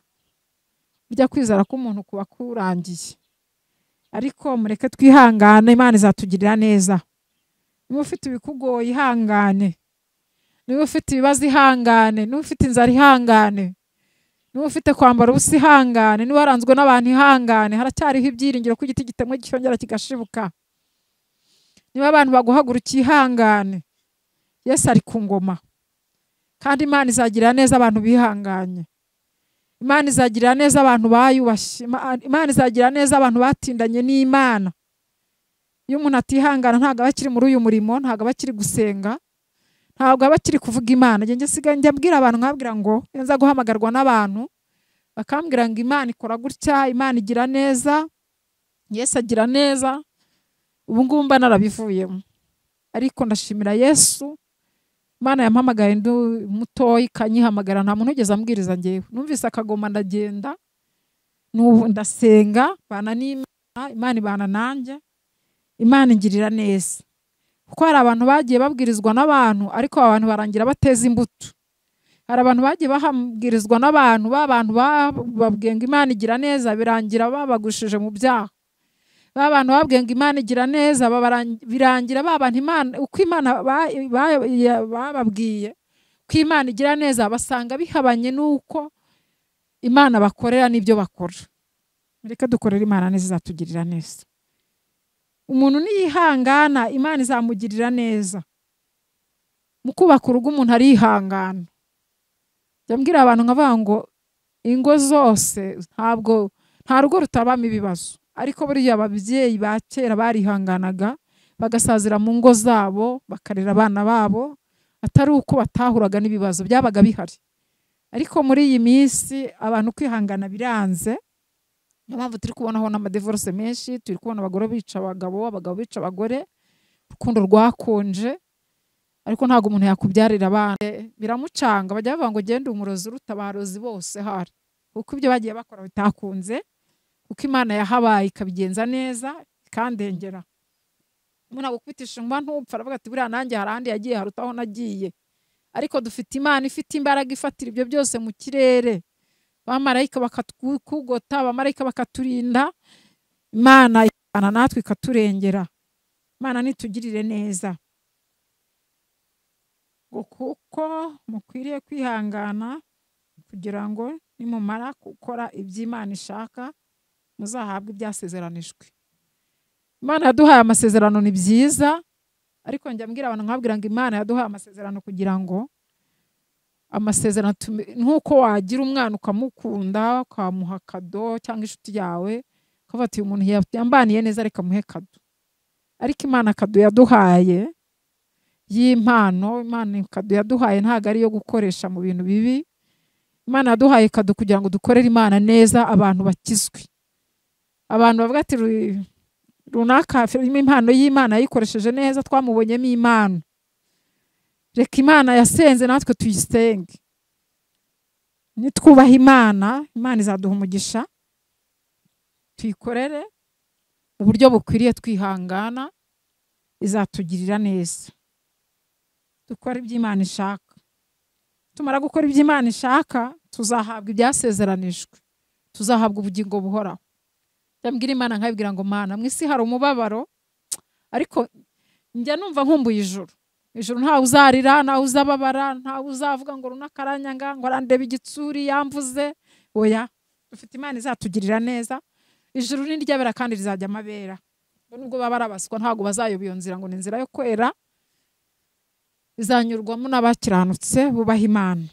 burya kwizera k'umuntu kuba kurangiye. Ariko mureke twihangane, Imana izatugirira neza. Niba ufite ibikugoye ihangane, niba ufite ibibazo ihangane, niba ufite inzara ihangane, niba ufite kwambara ubusa ihangane, niba waranzwe n'abantu ihangane. Haracyariho ibyiringiro ko igiti gitemwe cyongera kigashibuka. Niba abantu baguhagurukiye ihangane, Yesu ari ku ngoma. Kandi Imana izagirira neza abantu bihanganye. Imana izagirira neza abantu bayubashye. Imana izagirira neza abantu batindanye n'Imana. Iyo umuntu atihangana ntabwo aba akiri muri uyu murimo, ntabwo aba akiri gusenga, ntabwo aba akiri kuvuga Imana. Njye nsigaye njya mbwira abantu nkabwira ngo nza guhamagarwa n'abantu bakambwira ngo Imana ikora gutya, Imana igira neza, Yesu agira neza. Ubu ngubu mba narabivuyemo. Ariko ndashimira Yesu, Imana yampamagaye ndi mutoya ikanyihamagara, nta muntu wigeze ambwiriza njyewe. Numvise akagoma ndagenda, n'ubu ndasenga, bana n'Imana, Imana ibana nanjye, Imana ingirira neza. Kuko hari abantu bagiye babwirizwa n'abantu, ariko abantu barangira bateza imbuto. Hari abantu bagiye bahabwirizwa n'abantu, ba bantu bababwiye ngo Imana igira neza, birangira babagushije mu byaha. Ba bantu bababwiye ngo Imana igira neza, birangira ba bantu Imana, uko Imana bababwiye ko Imana igira neza, basanga bihabanye n'uko Imana bakorera n'ibyo bakora. Mureke dukorere Imana neza, izatugirira neza. Umuntu niyihangana, Imana izamugirira neza. Mu kubaka urugo umuntu arihangana. Njya mbwira abantu nkavuga ngo ingo zose ntabwo, nta rugo rutabamo ibibazo, ariko buriya ababyeyi ba kera barihanganaga bagasazira mu ngo zabo, bakarera abana babo, atari uko batahuraga n'ibibazo byabaga bihari. Ariko muri iyi minsi abantu kwihangana biranze. Niyo mpamvu turi kubonaho n'amadivorce menshi, turi kubona abagore bica abagabo, abagabo bica abagore, urukundo rwakonje. Ariko ntabwo umuntu yakubyarira abana, biramucanga. Bajya bavuga ngo genda umurozi uruta abarozi bose hari, kuko ibyo bagiye bakora bitakunze, kuko Imana yahabaye ikabigenza neza ikandengera. Umuntu agukubitisha inkuba ntupfa, aravuga ati buriya nanjye hari ahandi yagiye haruta aho nagiye. Ariko dufite Imana ifite imbaraga ifatira ibyo byose mu kirere, abamarayika bakatugota, abamarayika bakaturinda, Imana ikabana natwe ikaturengera. Imana nitugirire neza. Ngo kuko mukwiriye kwihangana kugira ngo nimumara gukora iby'Imana ishaka muzahabwe ibyasezeranijwe. Imana yaduhaye amasezerano, ni byiza, ariko njya mbwira abantu nkababwira ngo Imana yaduhaye amasezerano kugira ngo amasezerano nk'uko wagira umwana ukamukunda ukamuha kado, cyangwa inshuti yawe ukavuga ati uyu muntu yambaniye neza reka muhe kado. Ariko Imana kado yaduhaye y'impano, Imana kado yaduhaye ntabwo ari iyo gukoresha mu bintu bibi. Imana yaduhaye kado kugira ngo dukorere Imana neza, abantu bakizwe. Abantu bavuga ati runaka impano y'Imana yayikoresheje neza, twamubonyemo impano. Reka Imana yasenze natwe tuyisenge. Nitwubaha Imana, Imana izaduha umugisha. Tuyikorere uburyo bukwiriye twihangana, izatugirira neza. Dukore ibyo Imana ishaka. Tumara gukora ibyo Imana ishaka, tuzahabwa ibyasezeranijwe, tuzahabwa ubugingo buhoraho. Njya mbwira Imana nkabibwira ngo Mana, mu isi hari umubabaro, ariko njya numva nkumbuye ijuru. Ijuru ntawe uzarira, ntawe uzababara, ntawe uzavuga ngo runaka aranyanga, ngo arandeba igitsuri yamvuze. Oya, dufite Imana izatugirira neza. Ijuru ni iry'abera kandi rizajya amabera. Nubwo baba arabaswa ntabwo bazayoba iyo nzira ngo ni inzira yo kwera, izanyurwamo n'abakiranutse bubaha Imana.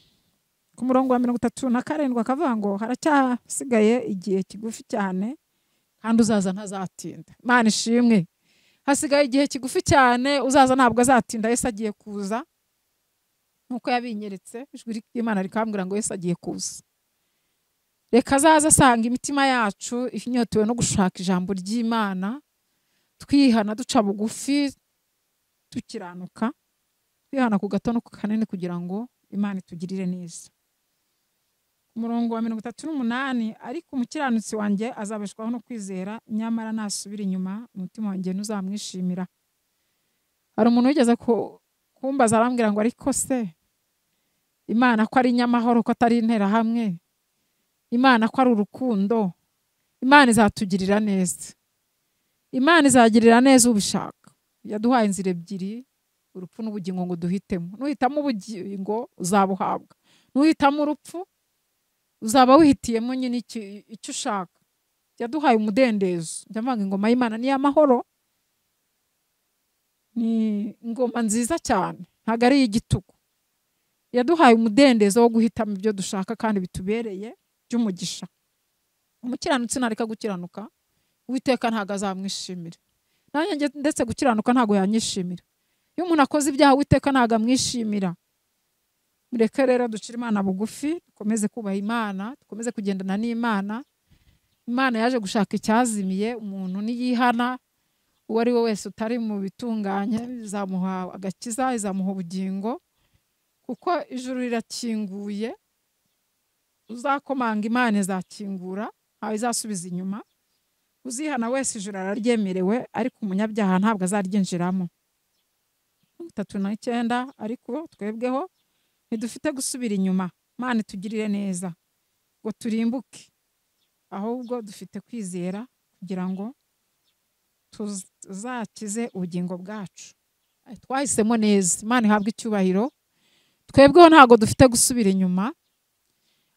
Ku murongo wa 37 akavuga ngo haracyasigaye igihe kigufi cyane kandi uzaza ntazatinda. Imana ishimwe. Hasigaye igihe kigufi cyane, uzaza ntabwo azatinda, Yesu agiye kuza. Nkuko yabinyeretse, ijwi ry'Imana rikambwira ngo Yesu agiye kuza. Reka azaza asanga imitima yacu inyotewe no gushaka ijambo ry'Imana, twihana duca bugufi, tukiranuka, twihana ku gato no ku kanini kugira ngo Imana itugirire neza. Umurongo wa 38, ariko umukiranutsi wanjye azabeshwaho no kwizera, nyamara nasubira inyuma umutima wanjye ntuzamwishimira. Hari umuntu wigeze kumbaza arambwira ngo ariko se Imana ko ari inyamahoro, ko atari interahamwe, Imana ko ari urukundo, Imana izatugirira neza. Imana izagirira neza ubishaka. Yaduhaye inzira ebyiri, urupfu n'ubugingo ngo duhitemo. Nuhitamo ubugingo uzabuhabwa, nuhitamo urupfu uzaba wihitiyemo nyine icyo ushaka. Yaduhaye umudendezo. Njya mvuga ingoma y'Imana ni iy'amahoro, ni ingoma nziza cyane, ntabwo ari iy'igitugu. Yaduhaye umudendezo wo guhitamo ibyo dushaka kandi bitubereye by'umugisha. Umukiranutsi ntareka gukiranuka, Uwiteka ntabwo azamwishimira. Nanjye ndetse gukiranuka ntabwo yanyishimira. Iyo umuntu akoze ibyaha Uwiteka ntabwo amwishimira. Mureke rero ducire Imana bugufi, dukomeze kubaha Imana, dukomeze kugendana n'Imana. Imana yaje gushaka icyazimiye, umuntu niyihana, Uwo ari we wese utari mu bitunganye izamuha agakiza, izamuha ubugingo, kuko ijuru rirakinguye. Uzakomanga Imana izakingura, ntawe izasubiza inyuma. Uzihana wese ijuru araryemerewe, ariko umunyabyaha ntabwo azaryinjiramo. 39. Ariko twebweho ntidufite gusubira inyuma, Imana itugirire neza ngo turimbuke, ahubwo dufite kwizera kugira ngo tuzakize ubugingo bwacu. Twahisemo neza, Imana ihabwe icyubahiro. Twebweho ntabwo dufite gusubira inyuma.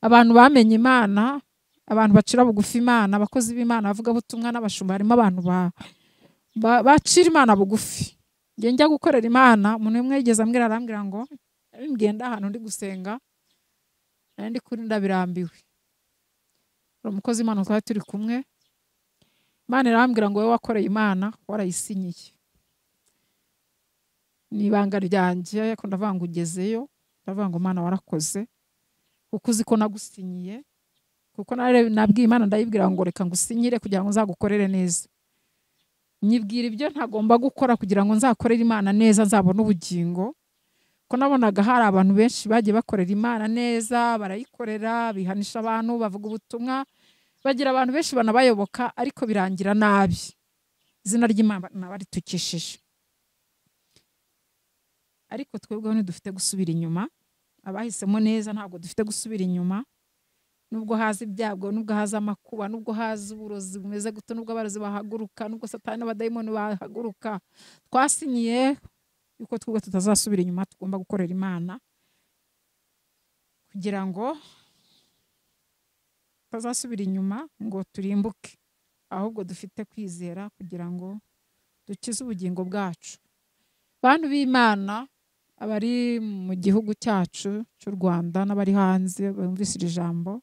Abantu bamenye Imana, abantu bacira bugufi Imana, abakozi b'Imana, abavugabutumwa n'abashumba, harimo abantu bacira Imana bugufi. Njye njya gukorera Imana, umuntu umwe yigeze ambwira, arambwira ngo ngenda ahantu ndi gusenga, nari ndi kuri ndabirambiwe. Umukozi w'Imana twari turi kumwe, Imana irambwira ngo wowe wakoreye Imana warayisinyiye. Ni ibanga ryanjye, ariko ndavuga ngo ugezeyo, ndavuga ngo Imana warakoze, kuko uzi ko nagusinyiye, kuko nabwiye Imana ndayibwira ngo reka ngusinyire kugira ngo nzagukorere neza. Nyibwira ibyo ntagomba gukora kugira ngo nzakorere Imana neza, nzabone ubugingo. Ko nabonaga hari abantu benshi bagiye bakorera Imana neza, barayikorera, bihanisha abantu, bavuga ubutumwa, bagira abantu benshi banabayoboka, ariko birangira nabi. Izina ry'Imana baritukishije. Ariko twebweho ntidufite gusubira inyuma. Abahisemo neza ntabwo dufite gusubira inyuma. Nubwo haza ibyago, nubwo haza amakuba, nubwo haza uburozi bumeze gute, nubwo abarozi bahaguruka, nubwo Satani n'abadayimoni bahaguruka, twasinyiye yuko twebwe tutazasubira inyuma. Tugomba gukorera Imana kugira ngo tutazasubira inyuma ngo turimbuke, ahubwo dufite kwizera kugira ngo dukize ubugingo bwacu. Bantu b'Imana, abari mu gihugu cyacu cy'u Rwanda n'abari hanze bumvise iri jambo,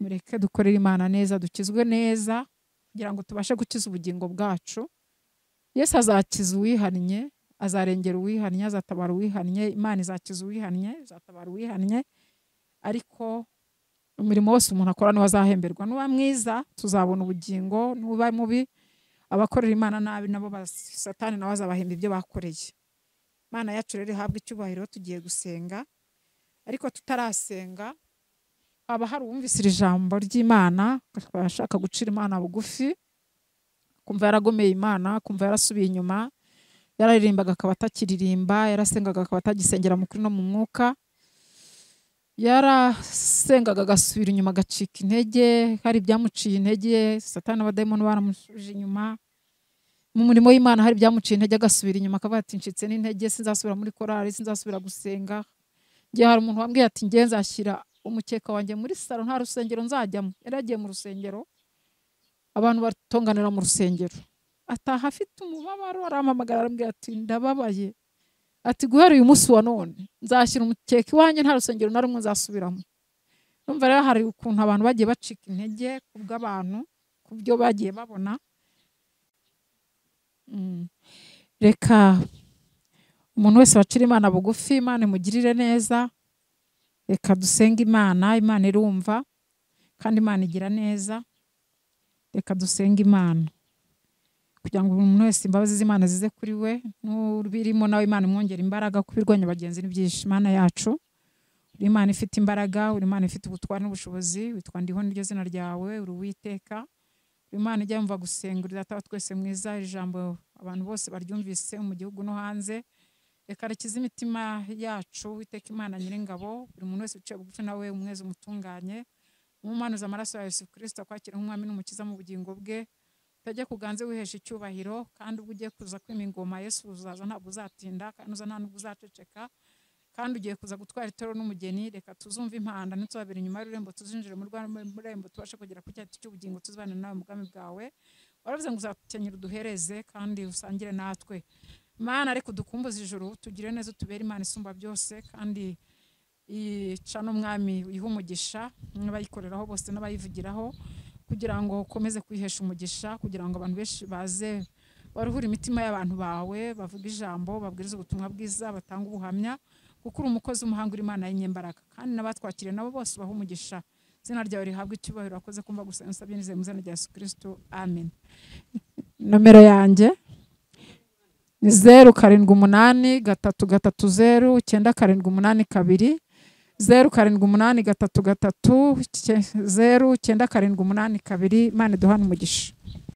mureke dukorere Imana neza, dukizwe neza kugira ngo tubashe gukiza ubugingo bwacu. Yesu azakiza uwihannye, azarengera uwihannye, azatabara uwihannye. Imana izakiza uwihannye, izatabara uwihannye. Ariko umurimo wose umuntu akora niwo azahemberwa. Nuba mwiza tuzabona ubugingo, nuba mubi abakorera Imana nabi nabo Satani nawe azabahemba ibyo bakoreye. Imana yacu rero ihabwe icyubahiro. Tugiye gusenga, ariko tutarasenga haba hari uwumvise iri jambo ry'Imana ashaka gucira Imana bugufi, kumva yaragomeye Imana, kumva yarasubiye inyuma, yararirimbaga akaba atakiririmba, yarasengaga akaba atagisengera mu kuri no mu mwuka, yarasengaga agasubira inyuma agacika intege, hari ibyamuciye intege, Satani n'abadayimoni baramusubije inyuma. Mu murimo w'Imana hari ibyamuciye intege agasubira inyuma akavuga ati ncitse n'intege, sinzasubira muri korali, sinzasubira gusenga. Ngiye hari umuntu wambwiye ati ngiye nzashyira umukeka wanjye muri salo, nta rusengero nzajyamo. Yaragiye mu rusengero, abantu batonganira mu rusengero, ataha afite umubabaro, arampamagara arambwira ati ndababaye, ati guhera uyu munsi wa none nzashyira umukeka iwanjye, nta rusengero na rumwe nzasubiramo. Numva rero hari ukuntu abantu bagiye bacika intege kubw'abantu, kubyo bagiye babona. Reka umuntu wese wacira Imana bugufi, Imana imugirire neza. Reka dusenge Imana, Imana irumva kandi Imana igira neza. Reka dusenge Imana kugira ngo umuntu wese imbabazi z'Imana zize kuri we, n'ubirimo nawe Imana imwongere imbaraga, kubirwanya bagenzi n'ibyinshi. Imana yacu, uri Imana ifite imbaraga, uri Imana ifite ubutwari n'ubushobozi, witwa Ndiho niryo zina ryawe, uri Uwiteka. Imana ijya yumva gusenga, uri Data wa twese mwiza. Ijambo abantu bose baryumvise mu gihugu no hanze, reka rikize imitima yacu. Uwiteka Imana Nyiringabo, buri muntu wese uciye bugufi nawe umweze umutunganye, umumanuza amaraso ya Yesu Kristo akwakira nk'umwami n'umukiza mu bugingo bwe. Utajya kuganze wihesha icyubahiro, kandi ubwo ugiye kuza kwima ingoma Yesu uzaza ntabwo uzatinda, kandi uza nta nubwo uzaceceka, kandi ugiye kuza gutwara itorero n'umugeni. Reka tuzumve impanda ntituzabere inyuma y'ururembo, tuzinjire mu rurembo, tubashe kugera ku cyati cy'ubugingo, tuzabane nawe mu bwami bwawe. Waravuze ngo uzakenyera uduhereze kandi usangire natwe. Imana ariko dukumbuze ijuru, tugire neza, utubere Imana isumba byose, kandi ica n'umwami uyiha umugisha n'abayikoreraho bose n'abayivugiraho, kugira ngo ukomeze kwihesha umugisha, kugira ngo abantu benshi baze baruhure imitima y'abantu bawe, bavuga ijambo, babwiriza ubutumwa bwiza, batanga ubuhamya, kuko uri umukozi w'umuhanga, uri Imana y'inyembaraga. Kandi n'abatwakiriye nabo bose ubahe umugisha. Izina ryawe rihabwe icyubahiro. Wakoze kumva gusa, nsabye nizeye mu izina rya Yesu Kristo, amen. Nomero yanjye Ni 078 330 9782, 078 330 9782. Imana iduhane umugisha.